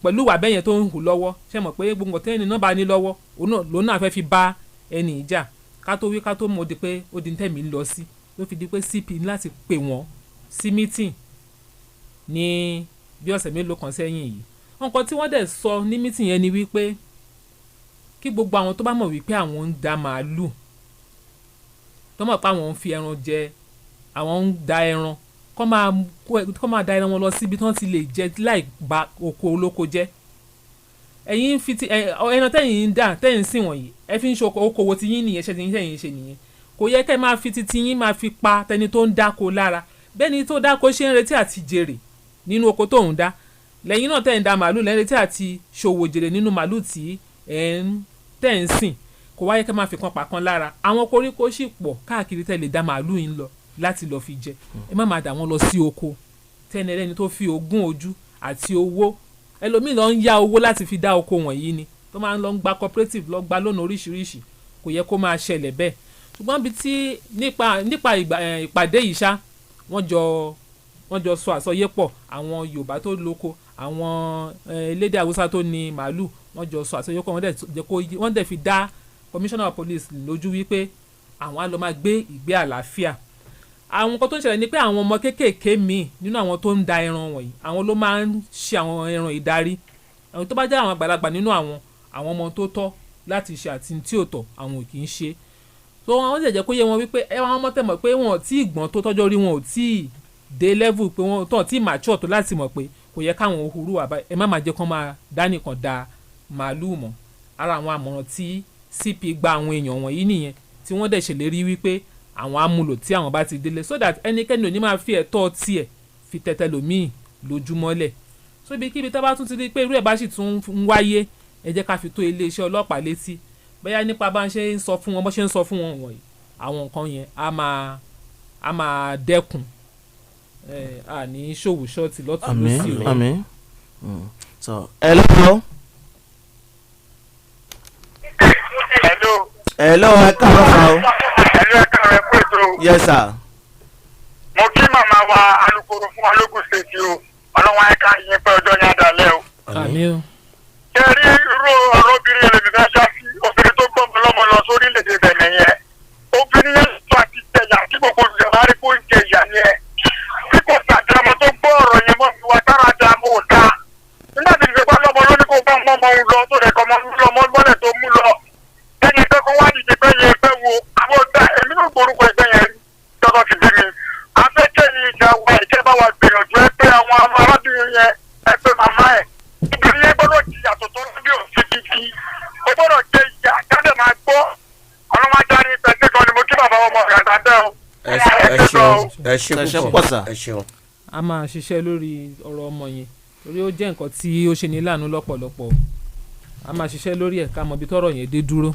Pẹ̀lú ìwà bẹ́yẹn tó ń hù lọ́wọ́, ṣe mọ̀ pé gbogbo tẹ́ni náà bá ní lọ́wọ́, òun náà lòun náà fẹ́ fi bá ẹni ìjà. Ká tó wí ká tó mọ̀, ó di pé ó di tẹ̀mí ń lọ sí, ló fi di pé CP ní láti pè wọ́n sí meeting ní bí ọ̀sẹ̀ mélòó kan sẹ́yìn yìí. Nǹkan tí wọ́n dẹ̀ sọ ní meeting yẹn ni wípé kí gbogbo àwọn tó bá mọ̀ wípé àwọn ń da màálù, tó mọ̀ pé àwọn ń fi ẹran jẹ, àwọn ń da ẹran, kọ́ máa da ẹran wọn lọ síbi tí wọ́n ti lè jẹ láì ba oko olóko jẹ́. Ẹ̀yin ń fi ti ẹran tẹ́yìn ń dà, tẹ́yìn ń sìn wọ̀nyí, ẹ fi ń ṣe okòwò tí yín nìyẹn, ṣe ti yín tẹ́yìn ń ṣe nìyẹn. Kò yẹ kẹ́ máa fi ti yín máa fi pa tẹni tó ń dáko lára. Bẹ́ẹ̀ ni tó dáko ṣe ń retí àti jèrè nínú oko tó ń dá, lẹ́yìn náà tẹ́ ń da màálù lẹ́yìn retí àti ṣòwò jèrè nínú màálù tí ẹ̀ ń tẹ́ ń sìn. Kò wáyé kẹ́ máa fi kan pa kan lára. Àwọn koríko sì pọ̀ káàkiri tẹ́ lè da màálù yín lọ láti lọ fi jẹ. Ẹ má máa dà wọ́n lọ sí oko tẹ́ni ẹlẹ́ni tó fi ogún ojú àti owó. Ẹlòmíì lọ ń yá owó láti fi dá oko wọ̀nyí ni, tó máa ń lọ ń gba cooperative, lọ gba lọ́nà oríṣiríṣi. Kò yẹ kó máa ṣẹlẹ̀ bẹ́ẹ̀. Ṣùgbọ́n bí tí nípa ìpàdé yìí ṣá, wọ́n jọ sọ àsọyé pọ̀. Àwọn Yorùbá tó lóko, àwọn elédè Haúsá tó ní màálù, wọ́n jọ sọ àsọyé pọ̀. Wọ́n dẹ̀ jẹ́ kó wọ́n dẹ̀ fi dá commissioner of police lójú wípé àwọn á lọ máa gbé ìgbé àlàáfíà. Àwọn nǹkan tó ń ṣẹlẹ̀ ni pé àwọn ọmọ kéékèèké míì nínú àwọn tó ń da ẹran wọ̀nyí, àwọn ló máa ń ṣe àwọn ẹran ìdarí. Àwọn tó bá jẹ́ àwọn àgbàlagbà nínú àwọn ọmọ tó tọ́ láti ṣe àti tí ò tọ́, àwọn ò kì í ṣe. So wọ́n sì jẹ́ kó yé wọn wípé ẹ àwọn ọmọ tẹ̀ mọ̀ pé wọn ò tí ì gbọ́n tó, tọ́jọ́ orí wọn ò tí ì dé level pé wọ́n tó tí ì mature tó láti mọ̀ pé kò yẹ káwọn hurú àbá, ẹ má máa jẹ́ kán máa dánìkan da màálùú mọ́. Ara àwọn àmọ̀ràn tí CP gba àwọn èèyàn wọ̀nyí nìyẹn, tí wọ́n dẹ̀ ṣèlérí wípé àwọn amúlò tí àwọn bá ti délé, so that ẹnikẹ́ni ò ní máa fi ẹ̀tọ́ tiẹ̀ fi tẹ̀tẹ̀ lòmíì lójúmọ́lẹ̀. So ibikíbi tá a bá tún ti rí pé irú ẹ̀ bá sì tún ń wáyé, ẹ jẹ́ ká fi tó iléeṣẹ́ ọlọ́pàá létí. Bóyá nípa bá ń ṣe ń sọ fún wọn, bó ṣe ń sọ fún wọn wọ̀nyí, àwọn nǹkan yẹn á máa dẹ́kun. Ẹ à ní ṣòwò ṣọ́ọ̀tì lọ́tún Àmín. lọ́sì o. Àmín. So hello. Hello. Hello, ẹ káàárọ̀ sir o. Hello, ẹ káàárọ̀, ẹ kú ètò. Yes sir. Mo kí màmá wa alukoro fún Ológun State o. Ọlọ́wọ́n ẹ̀ka yín pé ọjọ́ yẹn dalẹ̀ o. Àmín o. Ṣé rí irú ọ̀rọ̀ obìnrin yẹn lèmi fẹ́ ṣá sí, obìnrin tó gbọ́mọ lọ́mọ lọ sórílẹ̀-èdè Bẹ̀nẹ̀ yẹn. Obìnrin yẹn sọ àti jẹyà tí gbogbo olùjọba rí kó ń jẹ ìyà yẹn. Bí kò sàdámọ́ tó gbọ́ ọ̀rọ̀ yẹn mọ́ fi wá tára dá mọ́ ò dá. Nígbà tí ìfipá lọ́mọ ló ní kó bá ọmọ ọmọ òun lọ tó rẹ̀ kọ́ ọmọ lọ́mọ mọ́lẹ̀ tó mú lọ. Ẹni pé kó wá dìde pé yẹn pé wo àwọn ọ̀gá èmi ló gbórúkọ ẹgbẹ́ yẹn tọ́kọ ti bí mi. Afẹ́kẹ́ ni ìjà wa ìjẹ́ bá wa gbìyànjú ẹ pé àwọn arábìnrin yẹn, ẹ pé màmá ẹ̀. Obìnrin yẹn gbọ́dọ̀ jìyà tó tọ́ lábẹ́ òfin gidi. Ó gbọ́dọ̀ jẹ ìyà káde máa gbọ́. Ọlọ́wọ́ ajá ní pẹ̀sẹ̀ kan ni mo kí bàbá ọmọ ìgbà bẹ́ẹ̀ o. Ẹ ṣeun, ẹ ṣe Ẹ ṣe púpọ̀. púpọ̀ sà. Ẹ ṣeun. A máa ṣiṣẹ́ lórí ọ̀rọ̀ ọmọ yẹn torí ó jẹ́ nǹkan tí ó ṣe ní láàánú lọ́pọ̀lọpọ̀. A máa ṣiṣẹ́ lórí ẹ̀ ká mọ ibi tọ́rọ̀ yẹn dé dúró.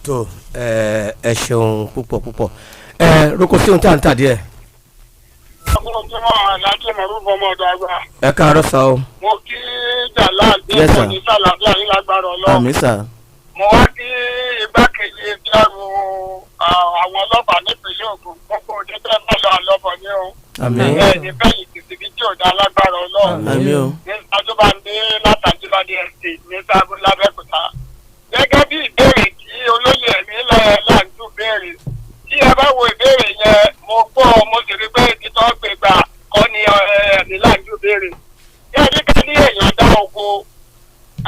Tó ẹ ṣeun púpọ̀ púpọ̀. Ẹ roko sí ohun tí à ń tà díẹ̀. Ọkùnrin aláàjì mọ̀rúfọ́ ọmọ ọ̀dọ̀ àgbà. Ẹ káàárọ̀ sir o. Mo kí Jalal. Yes, sir. Ní sàlàfíà yín lágbára Ọlọ́run. Àmín sir. Mo wá kí igbákejì dírù àwọn ọlọ́pàá nípìnlẹ̀ Ògùn. Gbogbo òde tẹ́ bá lọ àlọ́bọ̀ ní o. Àmín. Bẹ́ẹ̀ ni fẹ̀yìntì síbi tí ò dá lágbára Ọlọ́run. Àmín o. Ní Adébándé látàjíbádé Estate ní sábú lábẹ́òkúta. Gẹ́gẹ́ bí ìbéèrè tí olóyè ẹ̀mí láǹdù béèrè, tí ẹ bá wo ìbéèrè yẹn, mo gbọ́, mo sì rí pé ibi tó gbé gbà kọ́ ni ẹ̀mí láǹdù béèrè. Bí ẹni ká ní èèyàn dá oko,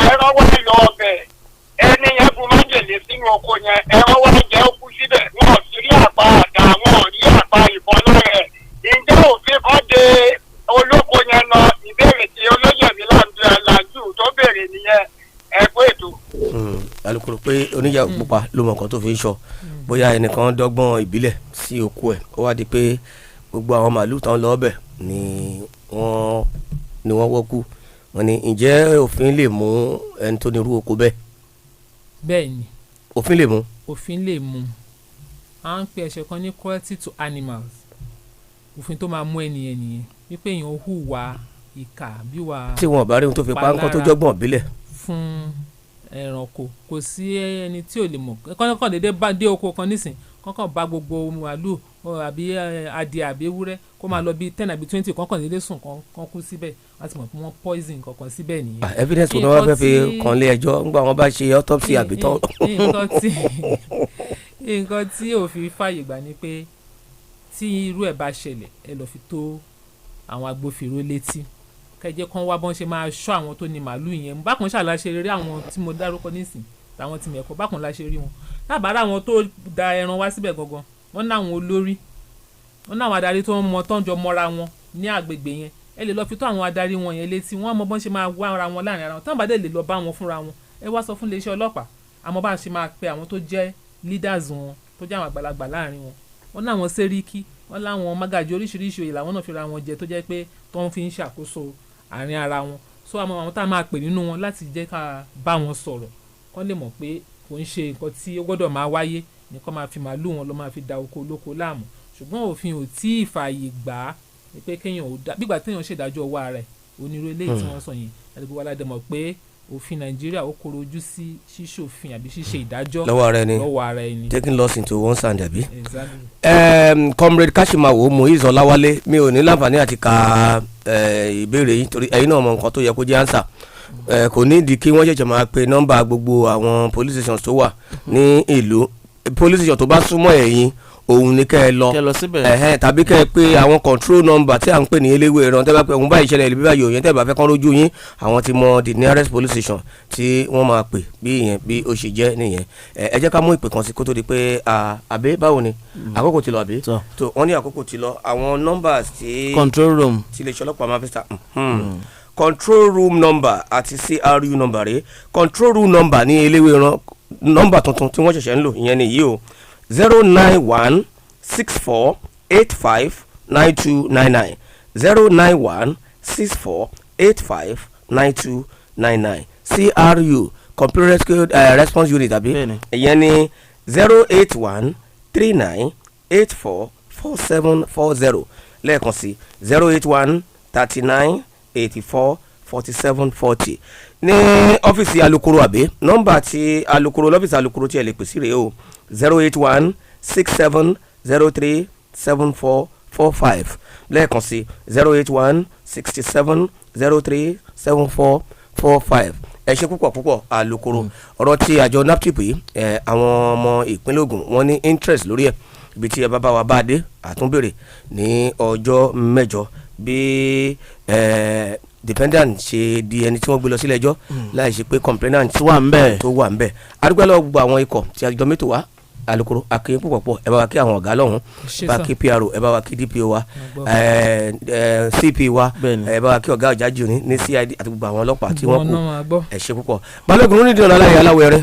ẹran wá lọ ọbẹ̀, ẹni yẹn bu májèlé sínú oko yẹn, ẹran wá jẹ́ ó kú síbẹ̀, wọn ò sì rí àpá àdá, wọn ò rí àpá ìbọn lára ẹ̀. Ǹjẹ́ òfin kan de olóko yẹn lọ? Ìbéèrè tí olóyè mi làǹdù tó béèrè nìyẹn. Ẹ kú ètò. Alukoro pé oníyàwó pupa ló mọ nǹkan tó fi ń sọ. Bóyá ẹnìkan dọ́gbọ́n ìbílẹ̀ sí oko ẹ̀, ó wá di pé gbogbo àwọn màálù tán lọ ọbẹ̀ ni wọ́n wọ́kú. Wọ́n ní ǹjẹ́ òfin lè mú ẹni tó ní irú oko bẹ́ẹ̀? Bẹ́ẹ̀ ni. Òfin lè mú. Òfin lè mú. À ń pe ẹ̀ṣẹ̀ kan ní cruelty to animals. Òfin tó máa mú ẹnìyẹn nìyẹn, wípé èèyàn hùwà ìkà bí wà Tí wọn ò bá rí ohun tó fi pa ńkọ́, tó palára jọ́gbọ́n ìbílẹ̀? Fún Ẹranko, kò sí ẹni tí ò lè mọ̀. Kọ́kàn déédéé bá dé oko kan nísìn, kọ́kàn bá gbogbo màálù àbí adìẹ àbí ewúrẹ́ kó máa lọ bí 10 àbí 20, kọ́kàn déédéé sùn kán kú síbẹ̀, wọ́n ti mọ̀ pé wọ́n poison kankan síbẹ̀ nìyẹn. Ah, evidence wo ni wọ́n fẹ́ fi Nǹkan kàn lé ẹjọ́ ńgbà wọ́n bá ṣe autopsy àbí tán? Nǹkan tí òfin fàyè gbà ni pé tí irú ẹ̀ bá ṣẹlẹ̀, ẹ lọ́ọ́ fi tó àwọn agbófinró létí, kẹjẹ kan wá bọ́n ṣe máa ṣọ́ àwọn tó ní màálù yẹn. Bákan ṣàlà ṣe rí àwọn tí mo dárúkọ nísìn, táwọn tí mẹ̀kọ́ bákan la ṣe rí wọn. Tábàárà àwọn tó da ẹran wá síbẹ̀ gangan, wọ́n ní àwọn olórí, wọ́n ní àwọn adarí tó ń mọ, tó ń jọ mọ́ra wọn ní àgbègbè yẹn. Ẹ lè lọ fi tó àwọn adarí wọn yẹn létí, wọ́n mọ bọ́n ṣe máa wá ara wọn láàrin ara wọn. Táwọn bá dẹ̀ lè lọ bá wọn fúnra wọn, ẹ wá sọ fún iléeṣẹ́ ọlọ́pàá, àmọ́ bá a ṣe máa pe àwọn tó jẹ́ leaders wọn, tó jẹ́ àwọn àgbàlagbà láàrin wọn. Wọ́n láwọn sẹ́ríkì, wọ́n láwọn mágàjì, oríṣiríṣi oyè làwọn náà fi ra wọn jẹ, tó jẹ́ pé tó ń fi ń ṣàkóso àárín ara wọn. So àmọ́ àwọn tá a máa pè nínú wọn láti jẹ́ ká bá wọn sọ̀rọ̀, kán lè mọ̀ pé kò ń ṣe nǹkan tí ó gbọ́dọ̀ máa wáyé ní kán máa fi màálù wọn lọ máa fi da oko olóko láàmú. Ṣùgbọ́n òfin ò tí ì fààyè gbà á ní pé kéèyàn ò dá bígbà téèyàn ṣèdájọ́ ọwọ́ ara ẹ̀. Onírú eléyìí tí wọ́n sọ yẹn, àti gbogbo aládé mọ̀ pé òfin Nàìjíríà, ó kóró ojú sí ṣíṣòfin àbí ṣíṣe ìdájọ́ lọ́wọ́ ara ẹni. Lọ́wọ́ ara ẹni. Taking laws into one's hand, àbí? Exactly. Comrade Kashimawo Muiz Ọláwálé, mi ò ní láǹfààní àti ka ìbéèrè yìí torí ẹ̀yin náà mọ nǹkan tó yẹ kó jẹ́ answer. Kò ní ìdí kí wọ́n ṣẹ̀ṣẹ̀ máa pe nọ́mbà gbogbo àwọn police stations tó wà ní ìlú. Police station tó bá súnmọ́ ẹ̀yin, òun ni kẹ́ ẹ lọ. Kẹ́ lọ síbẹ̀. Ẹ̀hẹ́n, tàbí kẹ́ ẹ pé àwọn control number tí à ń pè ní eléwé ìran. Tẹ́ bá pé òun báyìí ṣẹlẹ̀ ibi báyìí òyìn, tẹ́ bá fẹ́ kán lójú yín, àwọn ti mọ the nearest police station tí wọ́n máa pè. Bí ìyẹn bí ó ṣe jẹ́ nìyẹn. Ẹ jẹ́ ká mú ìpè kan sí kó tó di pé àbí báwo ni, àkókò ti lọ àbí? Tọ́. Tó wọ́n ní àkókò ti lọ. Àwọn numbers tí Control room. Tí iléeṣẹ́ ọlọ́pàá máa fi sa control room number àti CRU number rèé. Control room number ní eléwé ìran, nọ́mbà tuntun tí wọ́n ṣẹ̀ṣẹ̀ ń lò, ìyẹn nìyí o: 09164859299, 09164859299. CRU, Computer Rescue Response Unit, àbí? Bẹ́ẹ̀ni. Ìyẹn ní 08139844740. Lẹ́ẹ̀kan sí, 08139844740. Ní ọ́fíìsì alukoro, àbí nọ́mbà tí alukoro, lọ́fíìsì alukoro tí ẹ lè pè sí rèé o: 08167037445. Lẹ́ẹ̀kan sí, 08167037445. Ẹ ṣe púpọ̀ púpọ̀, alukoro. Ọ̀rọ̀ tí àjọ NAPTIP yìí, àwọn ọmọ ìpínlẹ̀ Ògùn, wọ́n ní interest lórí ẹ̀. Ibi tí ẹ bá bá wa bá a dé, àtúnbèrè ní ọjọ́ mẹ́jọ bí defendant ṣe di ẹni tí wọ́n gbé lọ sílé ẹjọ́ láì ṣe pé complainant tó wà ń bẹ̀. Tó wà ń bẹ̀. Adúgbò lọ́wọ́ gbogbo àwọn ikọ̀ tí a jọ mẹ́tò wá. Alukoro, akéyín púpọ̀ pọ̀. Ẹ bá wa kí àwọn ọ̀gá lọ́hùn, Ṣé ẹ bá sà. kí PRO, ẹ bá wa kí DPO wa, Mo gbọ́. ẹ ẹ CP wa. Bẹ́ẹ̀ni. Ẹ bá wa kí ọ̀gá ọ̀jájì òní ní CID àti gbogbo àwọn ọlọ́pàá tí wọ́n Gbogbo kù. wọn náà máa gbọ́. Ẹ ṣe púpọ̀. Balógun nídìí ọ̀nà aláyẹ aláwọ̀ ẹrẹ́.